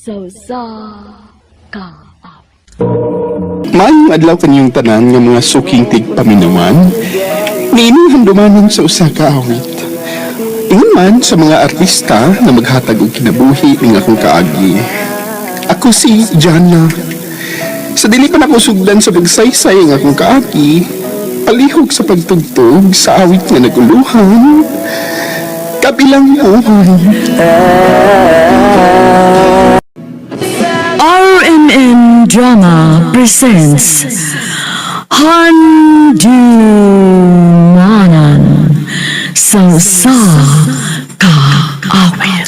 Sa usa ka awit. Maayong adlaw kanyong tanan nga mga suking tigpaminawan. Niining handumanan sa usa ka awit. Ingon man sa mga artista na maghatag og kinabuhi ning akong kaagi. Ako si Jana. Sa dili pa nako sugdan sa pagsaysay ang akong kaagi, palihog sa pagtugtog sa awit nga naguluhan, kabilang buhay. RMN Drama presents Handumanan sa usa ka awit.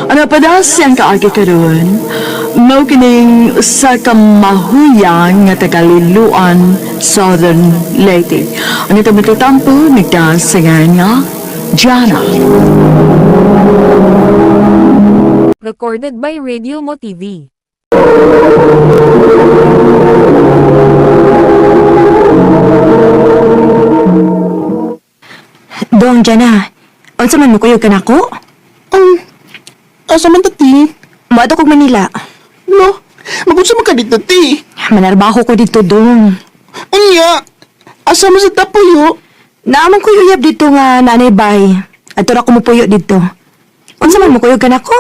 Ano pa daw siyang kaagi karon? Mao kining usa ka mahuyang nga taga-Liloan, Southern Leyte. Ang ito matatampo nagdaas sa ngalan nga Jana. Recorded by Radio Mo TV. Dong, Jana. Unsa man mo kuyog ka nako? Asa man ta, ti? Moadto kog Manila. No, magunsa man ka dito, ti. Manarbaho ko dito, Dong. Unya, asa man sa tapuyo? Naaman ko uyab dito nga nanay bay. Adto ra ko mopuyo dito. Unsa man mo kuyog ka nako?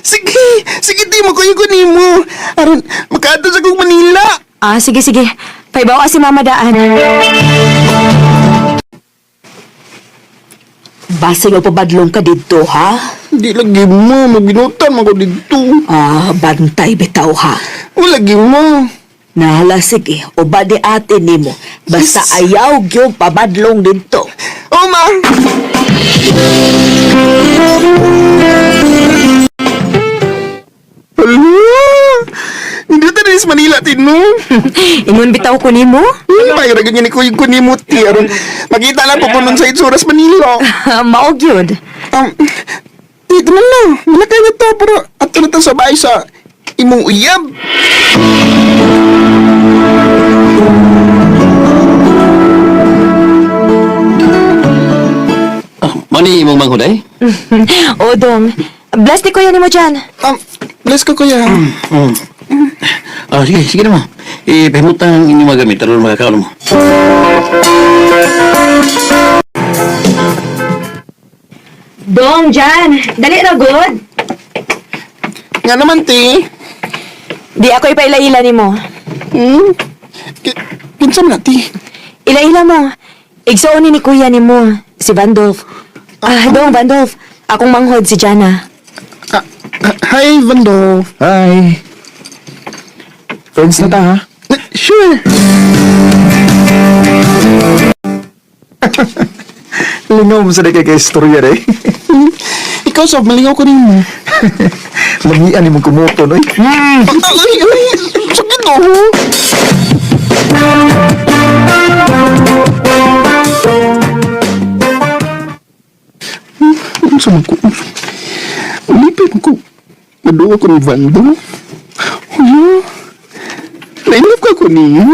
Sige, sige ti, makuyo ko nimo. Aron, makaadto sa kong Manila. Ah, sige sige. Paibaw si mama daan. Basig o pabadlong ka dito, ha? Di lagi mo, magbinutan man ko dito. Ah, bantay bitaw, ha? Wala lagi mo. Nahala, sige. O ba di ate nimo? Basta ayaw gyud pabadlong dito. Oh, ma! Hala! Hindi ta sa Manila, tino. Ingon bitaw ko nimo. May ragan niya ni Kuya ko ni Muti. Aron, makita lang po nun sa itsuras Manila. Mao gyud. Dito na lang. Malakay na to, pero ato na to sa bahay sa imong uyab. Ah, mani imong manghuday? O Dong. Bless ni kuya nimo dyan. Bless ko, kuya. Ah, sige, sige na mo. Ipahimutang ang inyong mga gamit aron makakaon mo. Dong, Jan. Dali ra good. Nga naman, ti. Di ako ipaila-ila nimo. Hmm? Kinsa man na, ti? Ila-ila mo. Igsuon ni kuya nimo, si Vandolph. Ah, Dong Vandolph. Akong manghod si Jana. Ah, ah, hi, Vando. Hi. Friends na ta, ha? Sure. Lingaw mo sa di kay kay istorya, eh. Ikaw, sob, malingaw ko rin mo. Lamian ni mong kumuto, no? Ay, ay, sakit oh. Unsa man ko? Ulipin man ko. Maduwa ko ni Vando. Hala. Nainlove ka ko niya.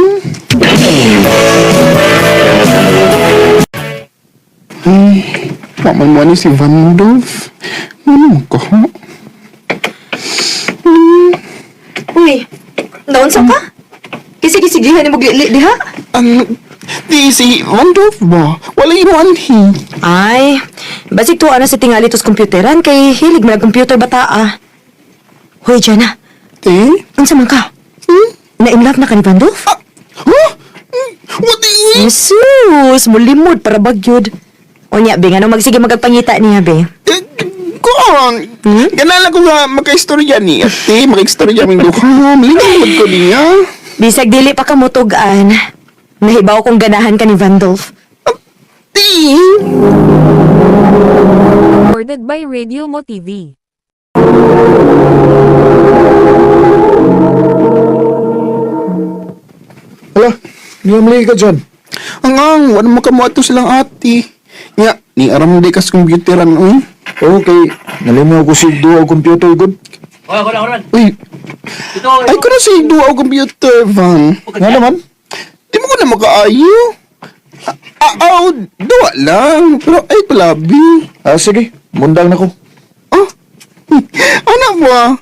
Ay, paman mo ni si Vandolph. Ano man ko? Uy, naunsa ka? Kisigi-sigihan ni mo gili diha? Ano? Di si Vandolph ba? Wala yung anhi. Ay, basig tuwa na sa tingali tos computeran kay hilig man ang computer bata ah. Hoy, Jana, Eh? unsa man ka? Hmm? Na in love na ka ni Vandolph? Ah! Huh? What the Jesus, mulimod para bagyod. Unya, be, ngano magsige magpangita niya, be? Eh, Kuon! Hmm? Ganala ko nga makaistorya ni ate, makaistorya ming duha. Malingaw ko niya. Bisag dili pa ka mutugan. Nahibaw kong ganahan ka ni Vandolph. Ti! Recorded by Radio Mo TV. Hala, niyamli ka dyan. Ang ang, wala mo kamuato silang ate. Nga, ni aram di kas computeran, uy. Okay, nalimaw ko si Duo computer good. Uy, ay ko na si duwa o computer, Van. Nga naman? Di mo ko na makaayo. Aw, duwa lang. Pero ay palabi. Ah, sige, mundang na ko. Oh, ano ba?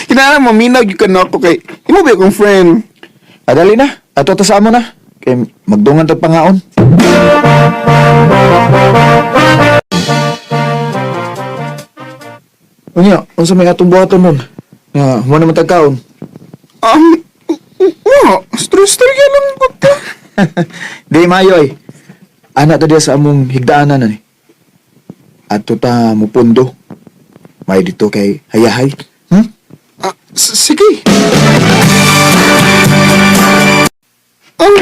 Kinahanglan mo minaw gyud ka nako kay imo ba akong friend? Ah, dali na. Ato ta sa amo na. Kay magdungan tag pangaon. Unya, unsa may atong buhaton nun? Nga, mo naman tagkaon. Wa, stress talaga lang ko ta. Di maayo ay. Ana ta diya sa among higdaanan ani. Ato ta mupundo. May dito kay hayahay. Hmm? Ah, sige. Ah,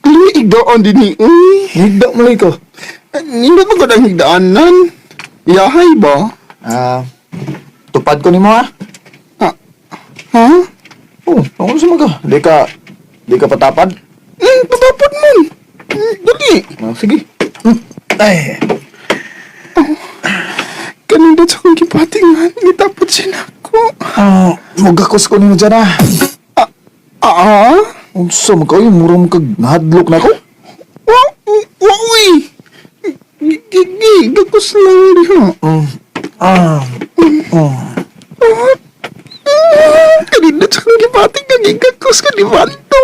luig doon din ni. Uy, Higda mo ko. nindot mo ko ang higdaanan. Yahay ba? Ah, tupad ko nimo ha. Ah, ha? Oh, ako sa mga. Di ka patapad. Patapad man. Dali. Ah, sige. Ay, Kanindot sa akong gipatingan, gitapod siya na ako. ah, mugakos ko nimo dyan ah. Ah? Unsa man kayo, mura mo kag nahadlok na ko. Wa, wa, uy. Gigi, gakos lang diha. Ah, oh. Ah, kanindot sa akong gipatingan, gigakos ka ni Vando.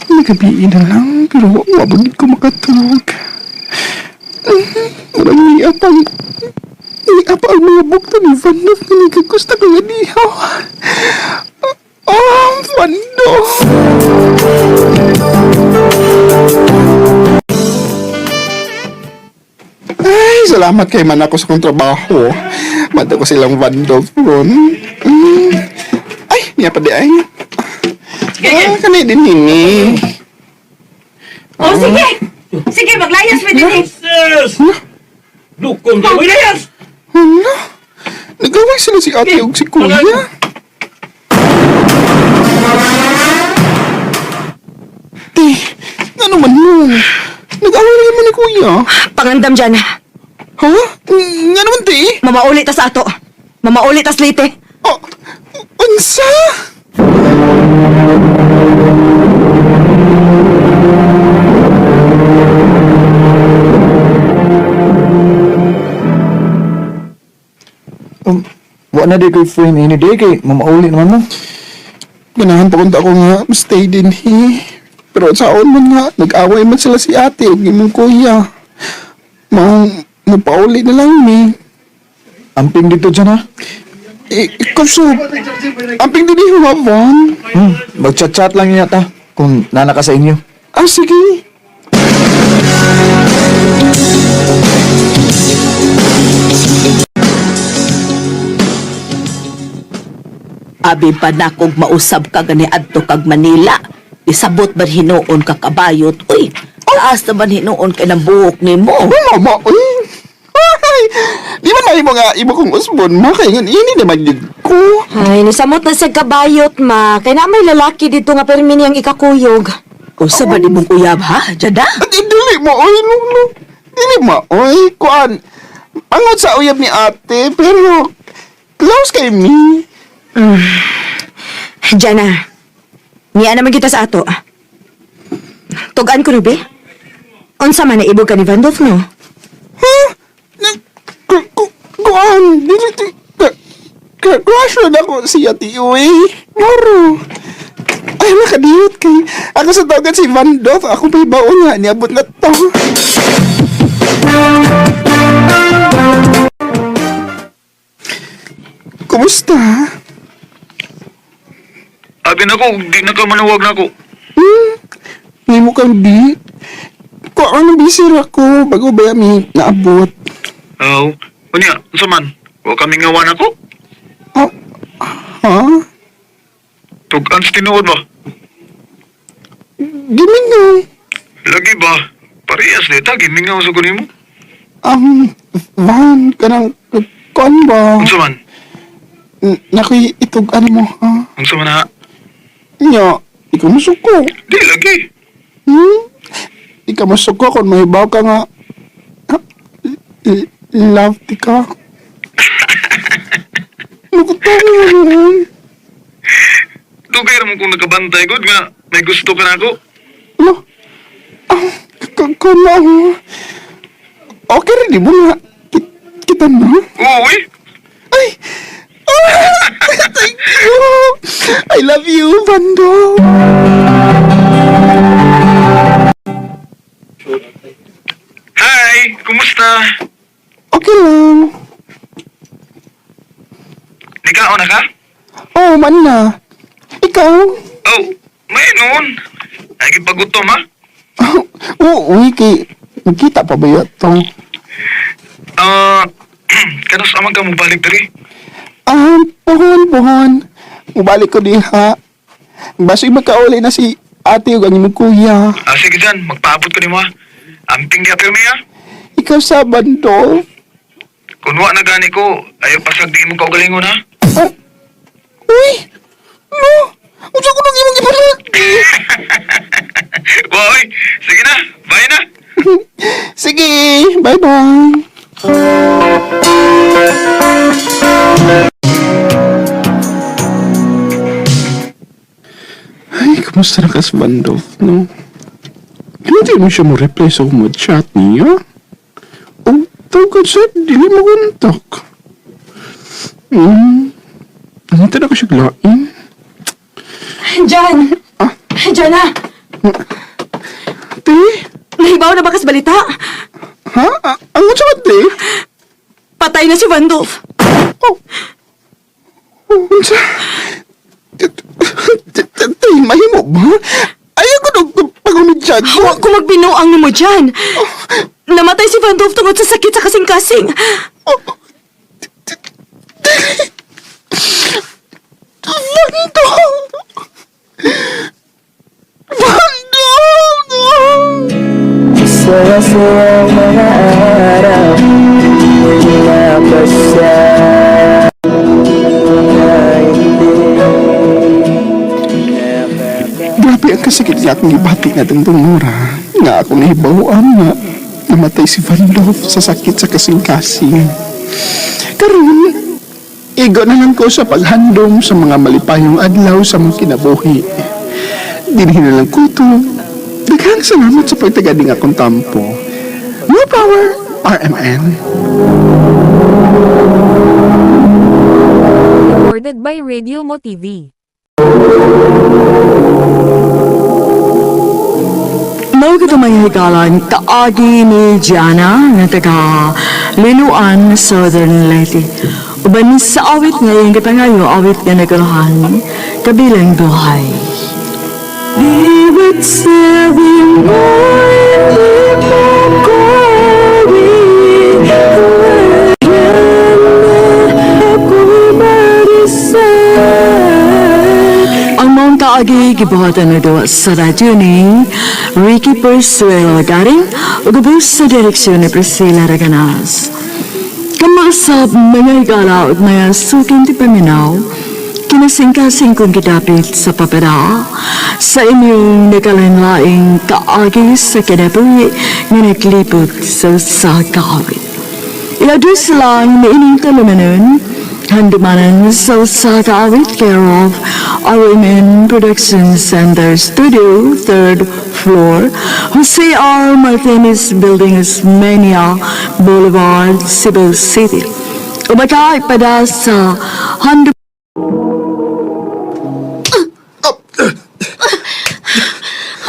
Nagabi na lang, pero wa ba gid ko makatulog. Murag niya pang niya pa ang mga bukto ni Vando nga nagkagusta ko nga diha. Ah, Vando! Ay, salamat kay man ako sa kong trabaho. Mata ko silang Vandolph ron. Ay, niya pa di ay. Ah, kanay din hini. Oh, sige! Sige, maglayas mi dinhi. Dukong ka, Wilayas! Hala, nagaway sila si ate ug si kuya. Te, ano man mo? Nag-away na naman ni kuya. Pangandam dyan. Ha? Nga naman, te? Mamauli ta sa ato. Mamauli ta sa Leyte. Oh, unsa? Wa na di koy friend ini di kay mamauli naman mo. Ganahan pa kunta ako nga, stay din he. Pero saon man nga, nag-away man sila si ate ug imong kuya. Maong mupauli na lang mi. Amping dito dyan ha. Eh, ikaw so, amping din eh, Von. Magchat-chat lang yata kung nana ka sa inyo. Ah, sige. Abi pa na kog mausab ka gani adto kag Manila. Isabot man hinuon ka kabayot. Uy, taas naman hinuon kay ng buhok nimo. Oh, mama, uy. Ay, di ba na nga imo kong usbon mo kay ngan ini naman yun ko. Ay, nisamot na sa kabayot, ma. Kay na may lalaki dito nga permi niyang ikakuyog. Usa ba nimong uyab ha? Jada? At dili mo, oy, no, no. Dili mo, oy, kuan. Pangod sa uyab ni ate, pero close kay mi. Jana, niya naman kita sa ato. Tugan ko, Ruby. Unsa man naibog ka ni Vandolph, no? Ha? Na, kuan, dili, crush na ako siya, ti, uy. Moro. Ay, nakadiyot kay. Ako sa tawagan si Van Dove, ako pa'y baon nga, niabot na to. Kumusta? Abi na ko, di na ka manuwag na ko. May mukhang di. Ko ano busy ra ko bago ba mi naabot. Aw, unya, unsa man? Wa kami ngawan ako. Oh, ha? Tug-an sa tinuod ba? Gimingaw. Lagi ba? Parehas di ta gimingaw sa kunin mo. Van, kanang, kuan ba? Unsa man? Nakoy itog ano mo, ha? Unsa man ha? Nya, ikaw masuko. Di lagi. Ikaw masuko kung mahibaw ka nga. Ha? Love ti ka. Nagutawa mo noon. Dugay ra mo kung nagkabantay gud nga may gusto ka na ako. Ano? Ah, kana. Okay rin, di mo nga. Kita na? Oo, uy. Ay! Ah, thank you! I love you, Bando! Hi, kumusta? Okay lang. Nikaon na ka? Oo, man na. Ikaw? Oh, may noon. Ay gipagutom ha. Oo, uy, kay... Nagkita pa ba yun ito? Ah, kanus amang ka mobalik diri? Ah, pohon, pohon. Mubalik ko diha. Basoy magkauli na si ate ug ang imong kuya. Ah, sige dyan, magpaabot ko nimo ha. Amping di apir ha. Ikaw sa bando. Kung wa na gani ko, ayaw pasag di mo kaugalingon ha. Ah, uy! No! Unsa ko nang imong gipalit? Wa, oy. Sige na, bye na. Sige, bye-bye. Ay, kumusta na ka sa Bandolph, no? Hindi mo siya mo reply sa akong chat niya. O, tawag sa, dili mo kontak. Ano na ko siya lain? Jan! Ah? Jana! Te? Nahibaw na ba kas balita? Ha? Ang unsa ka, te? Patay na si Vandolph. Oh. Oh, unsa? Te, mahimo ba? Ayaw ko nung pag-umidyan. Huwag ko magbinuang nimo dyan. Namatay si Vandolph tungod sa sakit sa kasing-kasing. Bando! Bando! Saya-sayang mga araw Pinapasya Grabe ang kasakit niya akong ibati na dungdungura. Nga ako nahibawaan nga namatay si Van Loof sa sakit sa kasing-kasing. Karon, igo na lang ko sa paghandom sa mga malipayong adlaw sa mga kinabuhi. Dinhin na lang ko to. Daghang salamat sa pagtagading akong tampo. More power, RMN. Recorded by Radio Mo TV. Mao kita mga higalan, kaagi ni Gianna nga taga Liluan, Southern Leyte. Uban sa awit ngayon gipangayo awit nga naguluhan, kabilang buhay. Liwit sa Ang mong kaagi gibuhatan na daw sa radyo ni Ricky Persuelo Garing ug ubos sa direksyon ni Priscilla Raganas. Kamasab mga higala ug mga suking ti paminaw, kinasingkasing kong gidapit sa papera sa inyong nakalanlaing kaagi sa kinabuhi nga naglibot sa usa ka awit. Iladus lang ni ining talumanon, handumanan sa usa ka awit care of RMN Production Center Studio, third floor, Jose R. Martinez Building, Osmeña Boulevard, Cebu City. Umakay pada sa handum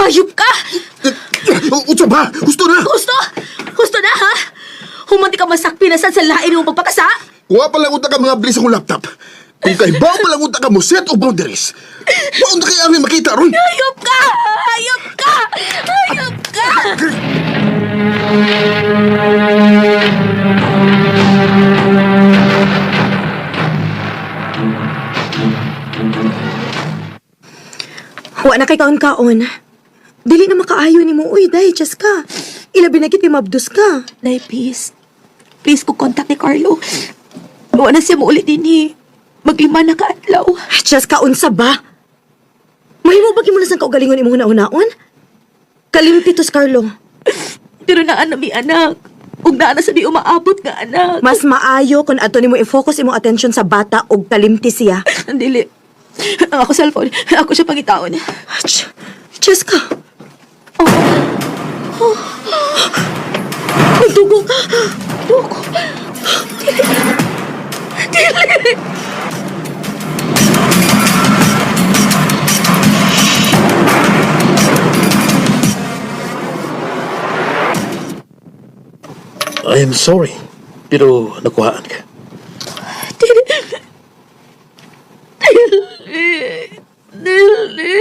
Hayop ka! Unsa ba? Gusto na! Gusto! Gusto na ha? Humanti ka masakpi na sa lain mong pagpakasa? Wa pa lang unta ka mga bilis akong laptop. Kung kay ba pa lang unta ka mo set o boundaries. Wa unta kay ami makita ron. Hayop ka! Hayop ka! Hayop ka! Wa na kay kaon-kaon. Dili na makaayo ni mo. Uy, day, just ka. Ilabi na kit mabdos ka. Nay, please. Please ko contact ni Carlo. Wala na siya maulit din eh. Maglima na ka adlaw. Just ka, unsa ba? Mahimo ba mo na sang kaugalingon imong hunahunaon? Kalimpi to si Carlo. Pero naa na mi anak. Ug naa na sa di umaabot nga anak. Mas maayo kung ato nimo i-focus imong attention sa bata og kalimti siya. Dili. Ang ako cellphone. Ako siya pangitaon. Cheska. Oh. Oh. Nagdugo ka. Dugo. Dili. Dili. I am sorry, pero nakuhaan ka. Dili. Dili. Dili.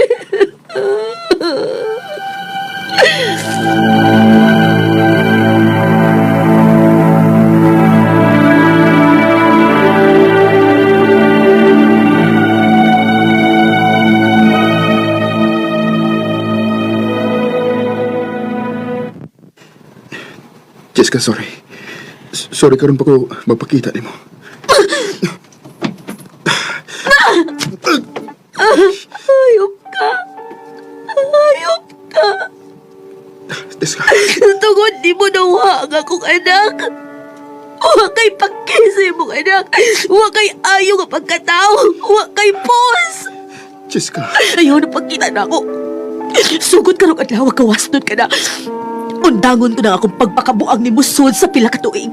Jessica, sorry. Sorry karon pa ko magpakita nimo. Hayop ka. Hayop ka. Jessica, Tungod di mo nawa ang akong anak. Wa kay pagkisa imong anak. Wa kay ayo nga pagkatao. Wa kay pos. Jessica. Ayaw na pagkita na ako. Sugod ka rong adlaw, kawasnon ka na. Undangon ko na akong pagpakabuang ni Musod sa pila ka tuig.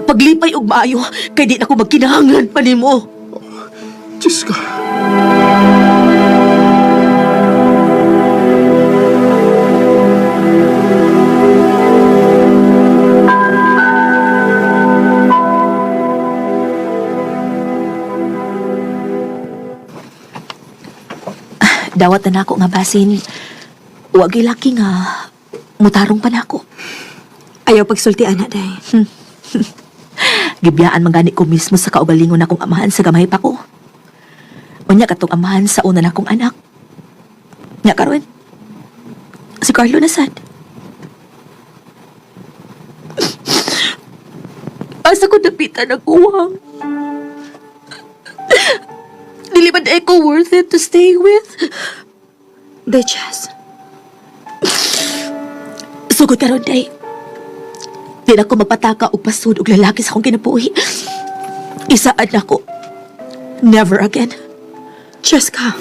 Paglipay og maayo, kay di na ko magkinahanglan pa nimo. Jessica. Dawat na nako nga basin. Wa laki nga mutarong pa nako. Ayaw pagsulti ana day. Gibiyaan man gani ko mismo sa kaugalingon akong amahan sa gamay pa ko. Unya katong amahan sa una nakong anak. Nya karon. Si Carlo na sad. Asa ko dapitan ang uwang. Dili ba na ko worth it to stay with? Day, Chess. Sugod karon day. Di na ko magpataka og pasud og lalaki sa akong kinabuhi. Isaad na ko. Never again. Cheska.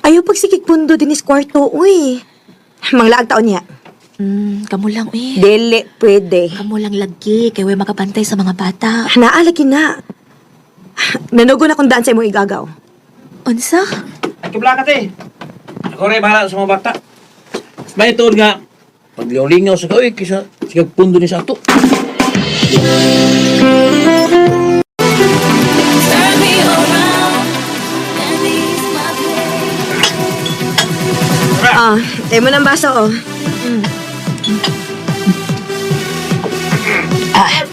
Ayaw pagsikig pundo din is kwarto, uy. Manglaag taon niya. Kamo lang eh. Dili, pwede. Kamo lang lagi kay way makabantay sa mga bata. Naalagi na. Nanugo na kung daan sa imong igagaw. Unsa? Ay, kibla ka, te. Ako rin, bahala sa mga bata. May tuon nga, pagliw-lingaw sa kaoy, kisa sigag pundo ni sa ato. Ah, imo ng baso, oh. Ah.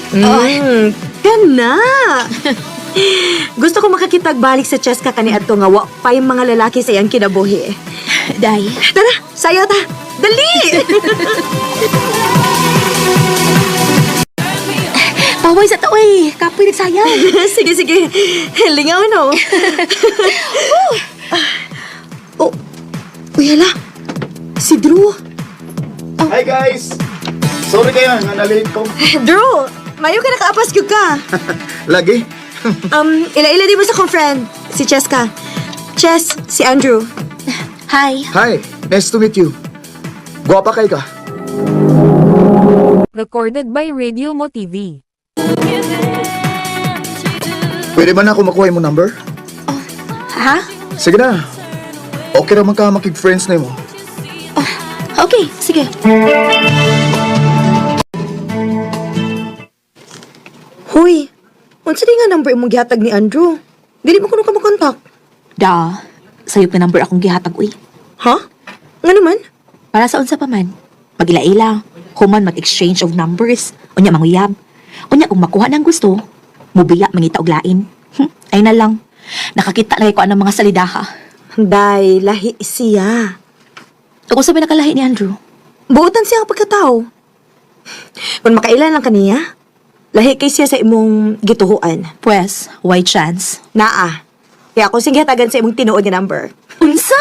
Kana. Gusto ko makakitag balik sa Cheska kaniadto nga wa pa'y mga lalaki sa iyang kinabuhi. Day. Tara, sayo ta. Dali! Paway sa taoy. Kapoy nagsayaw. Sige, sige. Lingaw, no? Oh. Uy, hala. Si Drew. Hi guys! Sorry kayo nga na-late ko. Drew, mayo ka nakaapas gyud ka. Lagi. Ila-ila di mo sa kong friend, si Cheska. Chess, si Andrew. Hi. Hi, nice to meet you. Guwapa kay ka. Recorded by Radio Mo TV. Pwede ba na ako makuha yung number? Ha? Sige na. Okay ra man ka makig-friends na mo. Okay, sige. Huy, unsa di nga number imong gihatag ni Andrew? Dili mo kuno ka makontak. Da. Sayop na number akong gihatag uy. Ha? Nga naman? Para sa unsa pa man. Magila-ila. Human mag-exchange of numbers. Unya manguyab. Unya kung makuha ng gusto, mubiya mangita og lain. Ay na lang. Nakakita na kay ko anang mga salidaha. Day, lahi siya. Ug unsa may nakalahi ni Andrew? Buotan siya ang pagkatao. Kung makailan lang kaniya, lahi kay siya sa imong gituhuan. Pues, why chance? Naa. Kaya ako sige hatagan sa imong tinuod nga number. Unsa?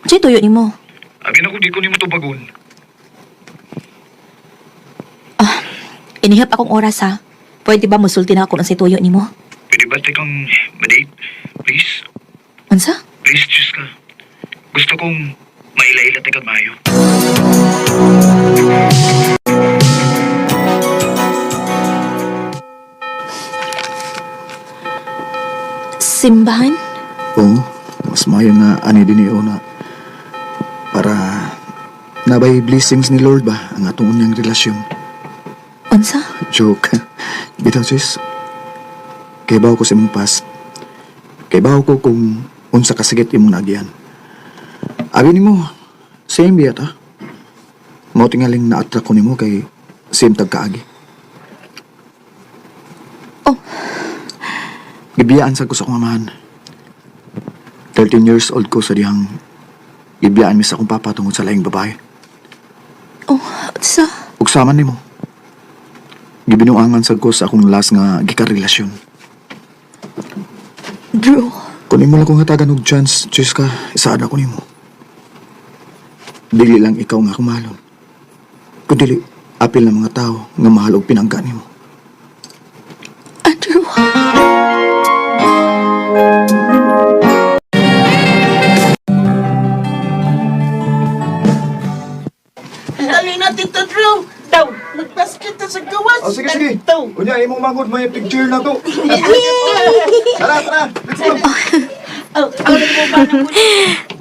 Unsay tuyo nimo? Abi na ko di ko nimo tubagon. Inihap akong oras ha. Pwede ba musulti na ako unsay tuyo nimo? Pwede ba kang ma-date? Please? Unsa? Please, Cheska. Gusto kong maila-ila tayo mayo. Simbahan? Oo, mas maayo nga ani din na para nabay blessings ni Lord ba ang atong unyang relasyon. Unsa? Joke. Bitaw sis, kay bawo ko sa imong past. Kay bawo ko kung unsa kasakit imong naagian. Abi nimo, same biya ta. Mao tingaling na-attract ko nimo kay same tag kaagi. Oh. Gibiyaan sa ko sa akong amahan. 13 years old ko sa dihang gibiyaan mi sa akong papa tungod sa laing babae. Oh, unsa? Ugsaman nimo. Gibinuangan sad ko sa akong last nga gikarelasyon. Drew. Kung imo lang kong hatagan og chance, Cheska, isaad ako nimo. Dili lang ikaw nga akong mahalon. Kun dili, apil ng mga tao nga mahal og pinangga nimo. Andrew. Dali na, Tito Drew. Daw, magpasket ta sa gawas. Oh, sige, sige. Unya, imong mangod may picture na to. Tara, tara. Let's go.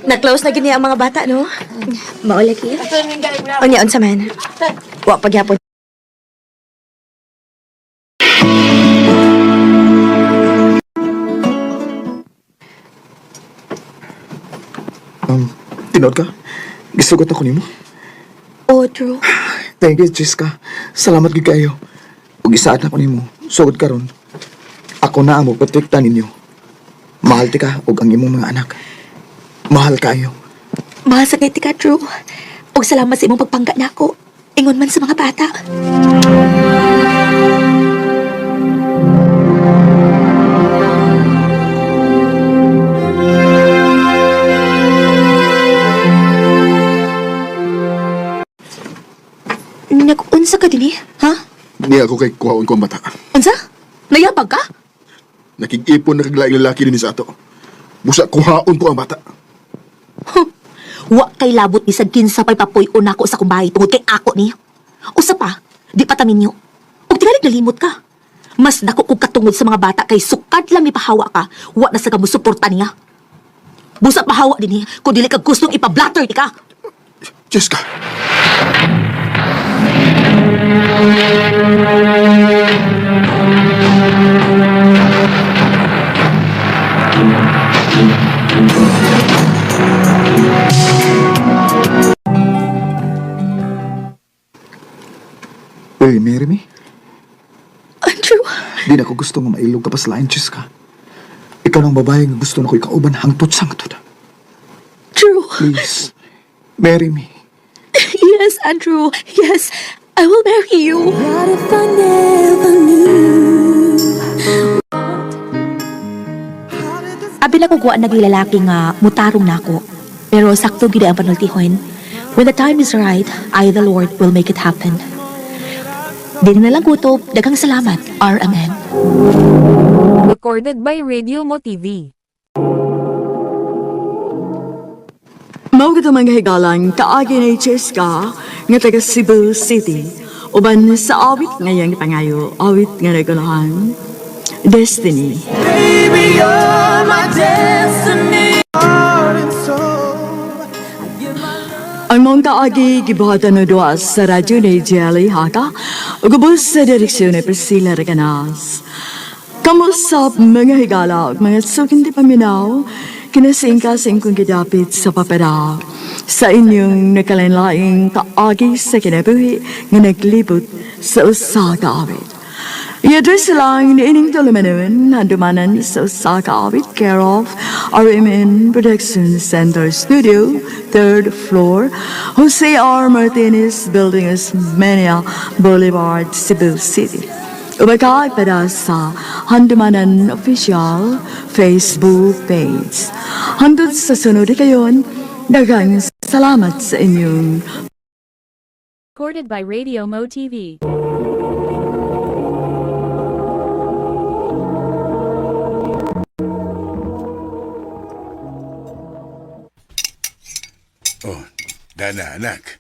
Na-close na gini ang mga bata, no? Mao lagi. Unya, unsa man? Wa pagyapon. Tinood ka? Gisugot ako nimo. Oh, Drew. Thank you, Cheska. Salamat gyud kayo. Ug isaad na ko nimo. Sugod karon. Ako na ang moprotekta ninyo. Mahal ti ka ug ang imong mga anak. Mahal kayo. Mahal sa kay tika, Drew. Og salamat sa imong pagpangga nako. Ingon man sa mga bata. Nag-unsa ka dinhi, ha? Di ako kay kuhaon ko ang bata. Unsa? Nayabag ka? Nakig-ipon na kaglaing lalaki din sa ato. Busa kuhaon ko ang bata. Wa kay labot ni sa kinsa pa'y papuy-on nako sa kumbay tungod kay ako ni. Usa pa, di pa taminyo. Og tingali nalimot ka. Mas dako kog katungod sa mga bata kay sukad lang ni pahawa ka, wa na sa ka musuporta niya. Busa pahawa dinhi kung dili ka gustong ipablatter ni ka. Jessica! Will you marry me? Andrew, Di na ko gusto nga mailog ka pa sa lain, Cheska. Ikaw ng babae nga gusto na ko ikauban hangtod sa hangtod. Drew. Please, marry me. Yes, Andrew. Yes, I will marry you. Abi na ko naglalaki nga mutarong nako. Pero sakto gid ang panultihon. When the time is right, I the Lord will make it happen. Di na lang kutob, daghang salamat, RMN. Recorded by Radio Mo TV. Mao gito mga higalang kaagi ni Cheska nga taga Cebu City. Uban sa awit ngayang pangayo, awit nga naguluhan, Destiny. Ang mong kaagi gibuhatan og duha sa radyo ni Jelly Haka ug ubos sa direksyon ni Priscilla Reganas. Kamusap mga higala ug mga suking di paminaw, Kinasingkasing kong gidapit sa papera sa inyong nakalain-laing kaagi sa kinabuhi nga naglibot sa usa ka awit. I-address lang ni ining tulumanon, handumanan sa usa ka awit, care of RMN Production Center Studio, third floor, Jose R. Martinez Building, Osmeña Boulevard, Cebu City. Ubaka para sa Handumanan Official Facebook page. Hangtod sa sunod kayon, daghang salamat sa inyong Recorded by Radio Mo TV. Oh, Dana, anak.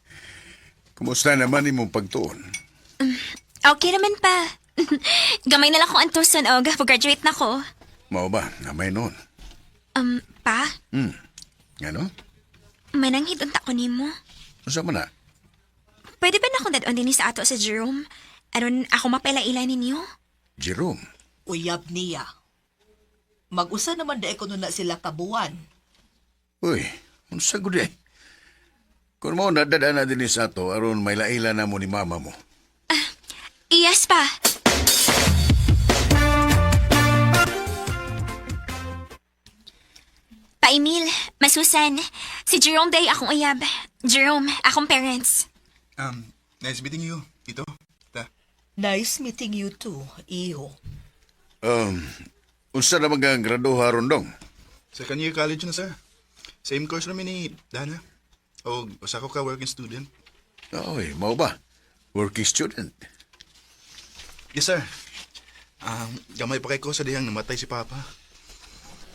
Kumusta naman imong pagtuon? Okay naman pa. Gamay na lang kong antuson og pag-graduate na ko. Mao ba? Namay noon. Pa, Ano? mananghid unta ko nimo. Unsa man na? Pwede ba na akong dad-on dinhi sa ato sa Jerome? Aron ako mapaila-ila ninyo? Jerome. Uyab niya. Mag-usa naman da kuno na sila kabuan. Uy, unsa gud eh? Kung mo nadada na din sa ato aron may laila na mo ni mama mo. Yes pa. Pa Emil, Masusan, si Jerome day akong uyab. Jerome, akong parents. Nice meeting you, Tito. Ta. Nice meeting you too, iho. Um, unsa na mga graduha ron dong? Second year college na, sir. Same course namin ni Dana. O, usa ko ka working student. Oy, mao ba? Working student. Yes, sir. Gamay pa kay ko sa dihang namatay si Papa.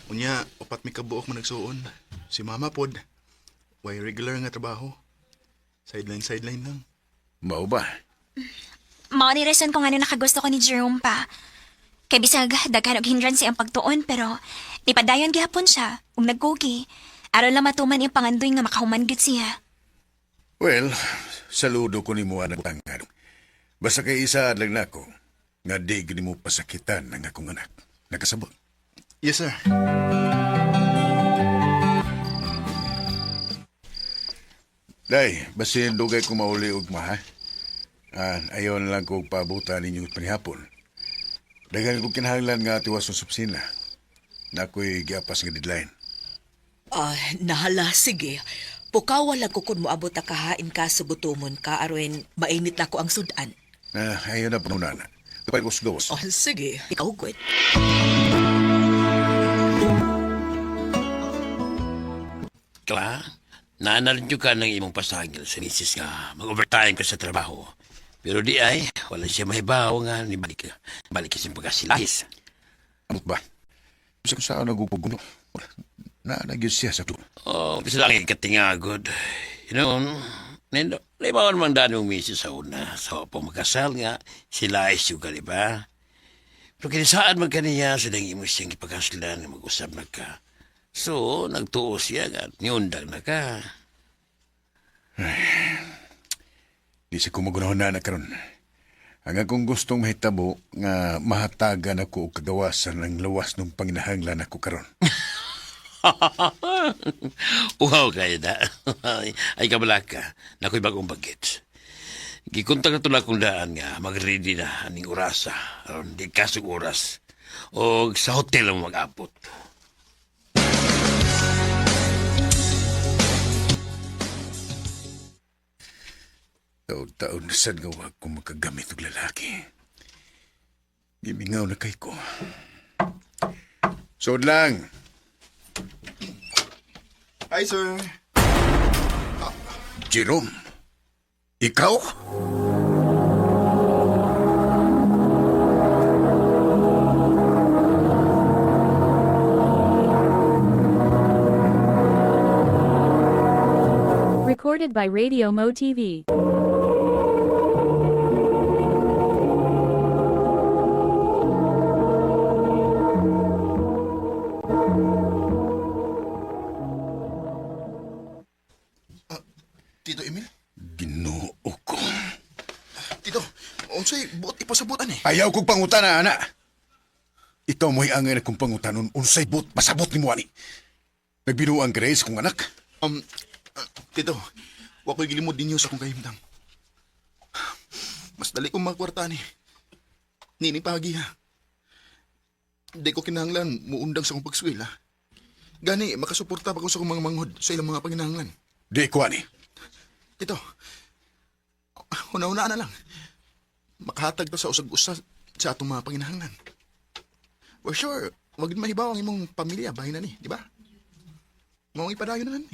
Unya, upat mi kabuok man nagsuon. Si Mama pod. Way regular nga trabaho. Sideline, sideline lang. Mao ba? Mao ni rason kung ano nakagusto ko ni Jerome pa. Kay bisag daghan og hindrance ang pagtuon pero nipadayon gihapon siya ug nagkugi. Aron lang matuman iyang pangandoy nga makahuman gyud siya. Well, saludo ko nimo anak tangan. Basta kay isa lang nako nga di gid nimo pasakitan ang akong anak. Nakasabot. Yes, sir. Day, basin dugay ko mauli og ma, ha? Ah, ayaw na lang ko paabutan ninyo panihapon. Daghan ko kinahanglan nga tiwas sa opisina. Na ako'y giapas nga deadline. Ah, nahala, sige. Pukawa lang ko kung moabot ta kahain ka sa gutomon ka aron mainit na ko ang sudan. Na ayaw na panuna na. Kapag ko gawas. Oh, sige. Ikaw, good. Kla, naanarin ka ng imong pasagil sa misis nga mag-overtime ka sa trabaho. Pero di ay, wala siya mahibaw nga ni balik ka. Balik ka sa pagkasilahis. Amot ba? Sa kung saan nagupuguno. Na nagyod siya sa tuwa. Oh, bisa lang ikatingagod. You know, nindo, limawan man daan mong misis sa una. Sa pa magkasal nga, sila ay suga, di ba? Pero kinisaan man kaniya, sa dang imo siyang ipagkaslan nga mag-usap na ka. So, nagtuo siya nga, at niundang na ka. Di siya kumagunahon na karon. Ang akong gustong mahitabo nga mahatagan ako og kagawasan ang lawas ng panginahanglan ako karon. Uhaw kayo na. Ay kabala ka. Nako'y bagong bagit. Gikontak na tulad kong daan nga mag-ready na aning orasa. Aron di kasog oras. O sa hotel mo mag-abot. Taon-taon na sad nga wag ko makagamit og lalaki. Gimingaw na kay ko. Sod lang. Hi, sir. Jerome. Ikaw? Recorded by Radio Mo TV. Tito Emil? Ginoo ko. Tito, unsay buot ipasabutan eh. Ayaw kong pangutana, ana. Ikaw mo'y angay na kong pangutanon unsay buot pasabot nimo ani. Nagbinuang ka rin sa kong anak. Um, Tito, wa ko'y gilimod ninyo sa akong kahimtang. Mas dali kong magkwarta ni. Nini pagi ha. Di ko kinahanglan muundang sa akong pagswela. Gani, makasuporta pa ko sa akong mga manghod sa ilang mga panginahanglan. Di ko ani. Tito, una-una na lang. Makahatag ta sa usag-usa sa atong mga panginahanglan. For sure, wag mahibaw ang imong pamilya, bahin na ni, di ba? Maong ipadayon na ni.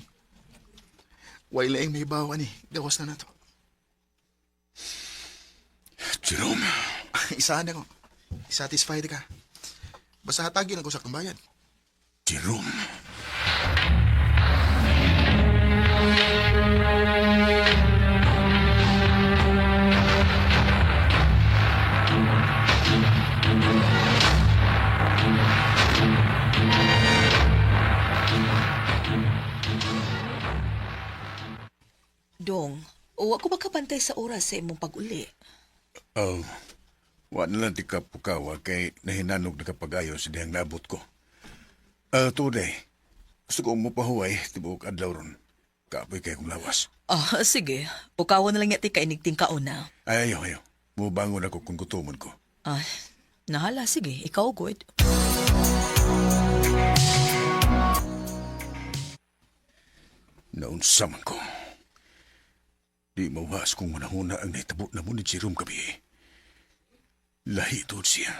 Way laing mahibaw ani, gawas na nato. Jerome, Isahan ako. Satisfied ka. Basta hatagin ako sa akong bayad. Jerome. Dong, wa ko makapantay sa oras sa imong pag-uli. Oh, wa na lang ti kapukawa kay nahinanog na kapag-ayo sa dihang naabot ko. Today, gusto ko mupahuway tibuok adlaw ron. Kapoy kay kong lawas. Ah, sige. Pukawa na lang yati kainigting kauna. Ay, ayaw, ayaw. Mubangon ako kung gutomon ko. Ah, nahala, sige. Ikaw, good. Naunsa man ko. Di mawas kung manahuna ang nahitabo na mo ni Jerome gabi. Lahi tuod siya.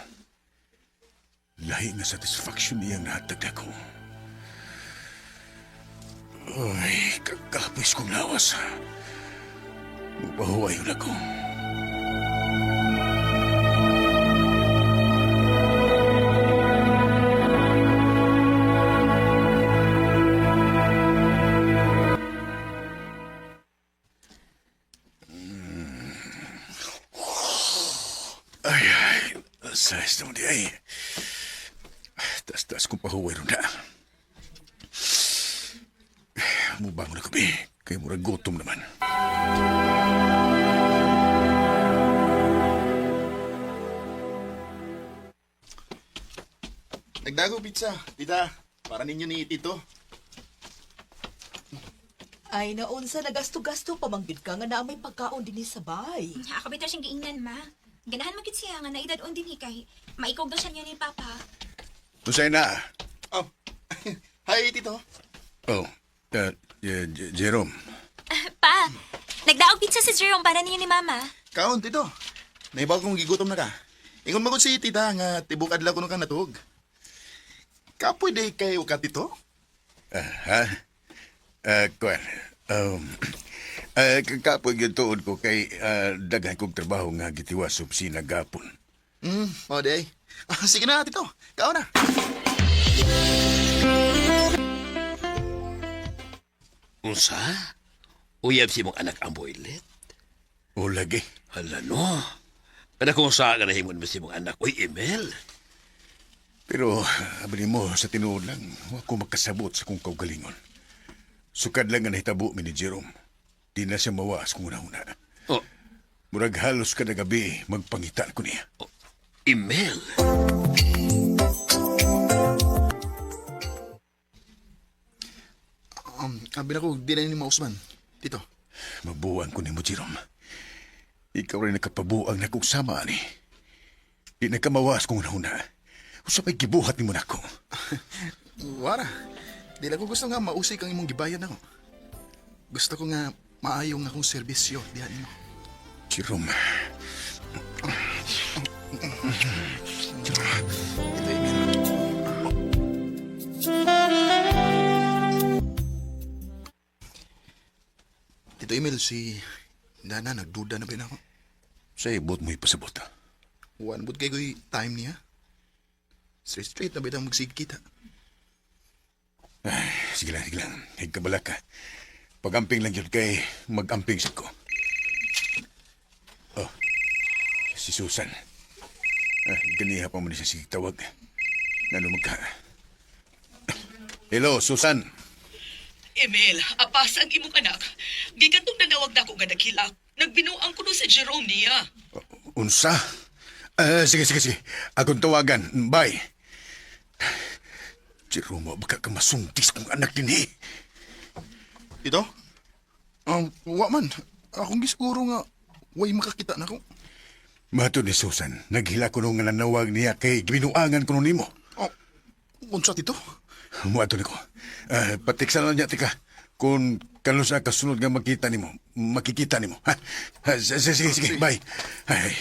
Lahi nga satisfaction niyang nahatag ako. Ay, kakapis kong lawas. Mupahuway yun ako. Ay, ay, size naman di ay. Taas-taas kong pahuway ron na. Mubangon ako, be. Kaya murag gutom naman. Nagdago pizza, tita. Para ninyo ni Tito. Ay, naunsa, nagasto-gasto pamanggid ka nga na may pagkaon din sa bay. Ako bitaw siyang giingnan, ma. Ganahan man gid siya nga naidad-on din hi kay maikog daw siya niya ni Papa. Tusay na. Oh. Hi, Tito. Oh, Jerome. Pa, nagdaog pizza si Jerome para ninyo ni Mama. Kaon, Tito. Naibaw kong gigutom na ka. Ingon magod si tita nga tibok adlaw kuno ka natuog. Kapoy day kayo ka, Tito? Ah, ha? Kuan. Um, kapoy gyud tuod ko kay daghan kong trabaho nga gitiwas sa opisina gapon. O day. Ah, sige na, Tito. Kaon na. Unsa? Uyab si mong anak ang boylet? O lagi. Hala no. Kada kung sa ka nahimon mo si mong anak, uy, Emel. Pero abri mo sa tinuod lang, wa ko makasabot sa kong kaugalingon. Sukad lang nga nahitabo mi ni Jerome. Di na siya mawas kung una-una. Oh, Murag halos kada gabi magpangita ko niya. oh, Emel. Abi na ko, di na ni Mausman. Tito. Mabuang ko nimo, Jerome. Ikaw rin nakapabuang na kong sama ani. Di na ka mawas kung una-una. Usa pa'y gibuhat nimo nako. Wara. Di lang ko gusto nga mausik ang imong gibayad nako. Gusto ko nga maayo nga akong serbisyo diha nimo. Jerome, Ito, Emil. Tito Emil, si Dana nagduda na ba yun ako? sa ibot mo ipasabot. One bud kay ko'y time niya. Straight straight na ba itang magsigkita? Ay, sige lang, sige lang. Higkabala ka. Pag-amping lang yun kay mag-amping sa ko. Oh, si Susan. Ah, ganiha pa mo ni siya sige tawag. Nano magka. Hello, Susan. Emil, apas ang imong anak. Gikan tong nanawag na ako nga naghilak. Nagbinuang ko no si Jerome niya. Unsa? Ah, sige, sige, sige. Akong tawagan. Bye. Jerome, baka ka masungkis kung anak din eh. Ito? Wa man. Akong gisiguro nga way makakita na ko. Mato ni Susan, naghila ko nung nanawag niya kay ginuangan ko nimo. Oh, unsa tito? Muadto ni ko. Patiksan lang niya, tika. Kung kano sa kasunod nga makita nimo, makikita nimo. Ha? Ha, sige, sige, sige, bye. Ay.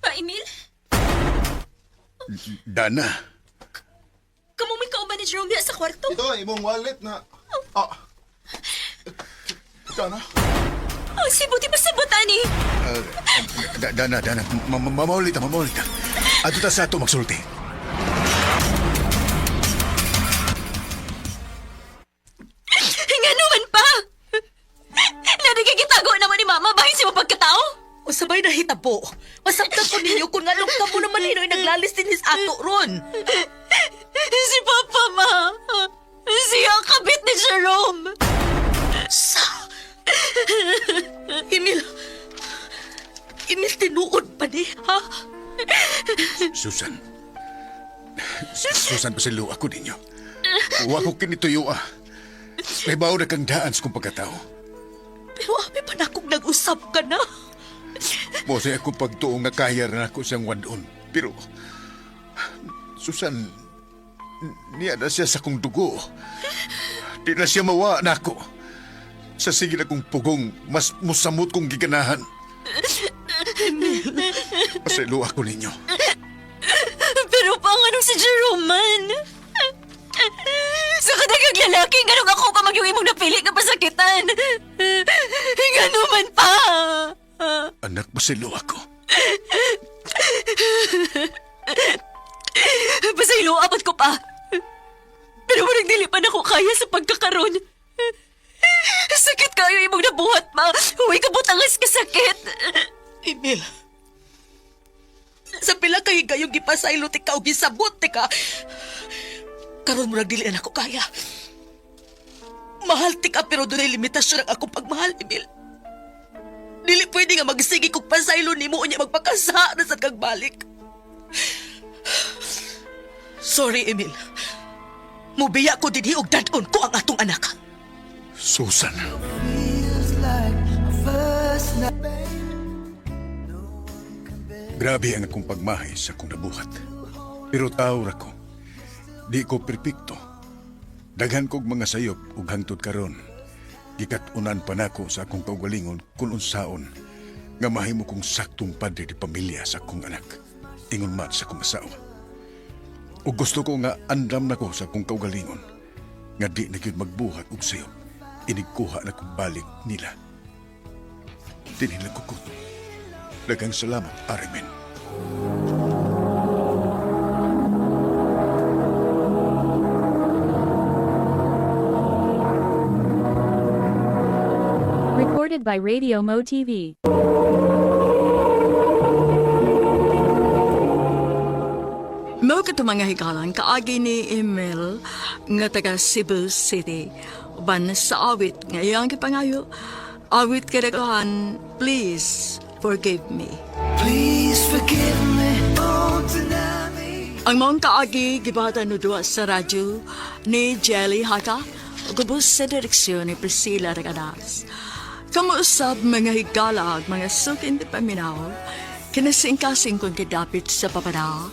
Pa, Emil? Dana. Kamo may kauban ni Jerome diha sa kwarto? Ito, imong wallet na... Ah. Dana? Oh, si buti pa sa ani. Dana, Dana. Mamaulita, mamaulita. Ato ta sa ato magsulti. Nga naman pa! Nanagigitago naman ni Mama bahin si mapagkatao? O sabay na hitabo. Masabtan ko ninyo kung nganong kamo naman hinoy naglalis din his ato ron. Si Papa, Ma! Siya ang kabit ni Jerome! Sa... Emil... Emil, tinuod pa ni, ha? Susan. Susan, pasilo ako ninyo. Wa ko kinituyo ah. May bao na kang daan sa kong pagkatao. Pero abi pa na kung nag-usap ka na. Mosay ako pagtuo nga kaya na ako siyang wadon. Pero, Susan, niya na siya sa kong dugo. Di na siya mawa na ako. Sa sige na kong pugong, mas musamot kong giganahan. Pasilo ako ninyo. Pero pa, anong si Jerome man? Sa kadagang lalaki, ganong ako pa magyong imong napili nga pasakitan. Ngano man pa? Anak, pasilo ako. Pasaylo, abot ko pa. Pero murag dili pa nako kaya sa pagkakaron. Sakit kayo imong nabuhat pa. Huwag ka butangas ka sakit. Emil. Sa pila kay gayong gipasaylo ti ka o gisabot ti ka. Karon murag dili na nako kaya. Mahal ti ka pero dunay limitasyon ang akong pagmahal, Emil. Dili pwede nga magsige kog pasaylo nimo unya magpakasa na sa kag balik. Sorry, Emil. Mubiya ko dinhi og dad-on ko ang atong anak. Susan. Grabe ang akong pagmahay sa akong nabuhat. Pero tao ra ko. Di ko perpekto. Daghan kog mga sayop ug hangtod karon. Gikat-unan pa nako sa akong kaugalingon kung unsaon nga mahimo kong saktong padre di pamilya sa akong anak. Ingon man sa akong asawa. Ug gusto ko nga andam nako sa akong kaugalingon nga di na gyud magbuhat og sayop. Inigkuha na kong balik nila. Dinhi lang ko kuto. Daghang salamat, Arimen. Recorded by Radio Mo TV. Mao kato mga higalan kaagi ni Emil nga taga Cebu City. Uban sa awit nga iyang gipangayo, awit kadaghan, please forgive me. Please forgive me, don't deny me. Ang maong kaagi gibata no duwa sa radyo ni Jelly Haka gubos sa direksyon ni Priscilla Regadas. Kamuusab mga higalag, mga sukin di paminaw, kinasingkasing kong kidapit sa papada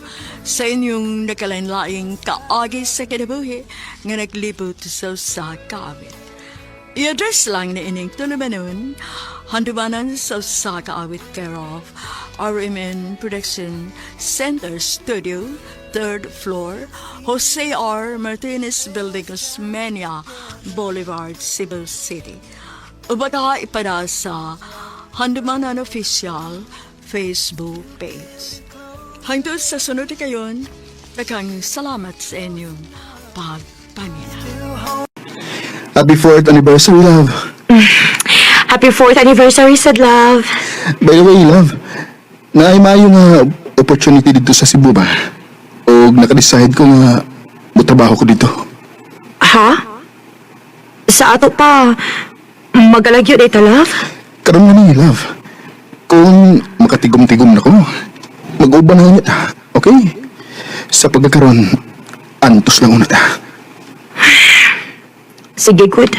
sa inyong nakalain-laing kaagi sa kinabuhi nga naglibot sa usa ka awit. I-address lang ni ining tulumanon, handumanan sa usa ka awit care of RMN Production Center Studio, third floor, Jose R. Martinez Building, Osmeña Boulevard, Cebu City. Ubaka ipada sa Handumanan Official Facebook page. Hangtod sa sunod na kayon, daghang salamat sa inyong pagpaminaw. Happy 4th anniversary, love. Happy 4th anniversary, sad love. By the way, love, naay maayo nga opportunity dito sa Cebu ba? O nakadecide ko nga motrabaho ko dito. Ha? Sa ato pa, magalagyo day ta, love? Karon man ni, love. Kung makatigom-tigom na ko, mag-uban na lang ta. Okay? Sa pagkakaroon, antos lang una ta. Sige, good.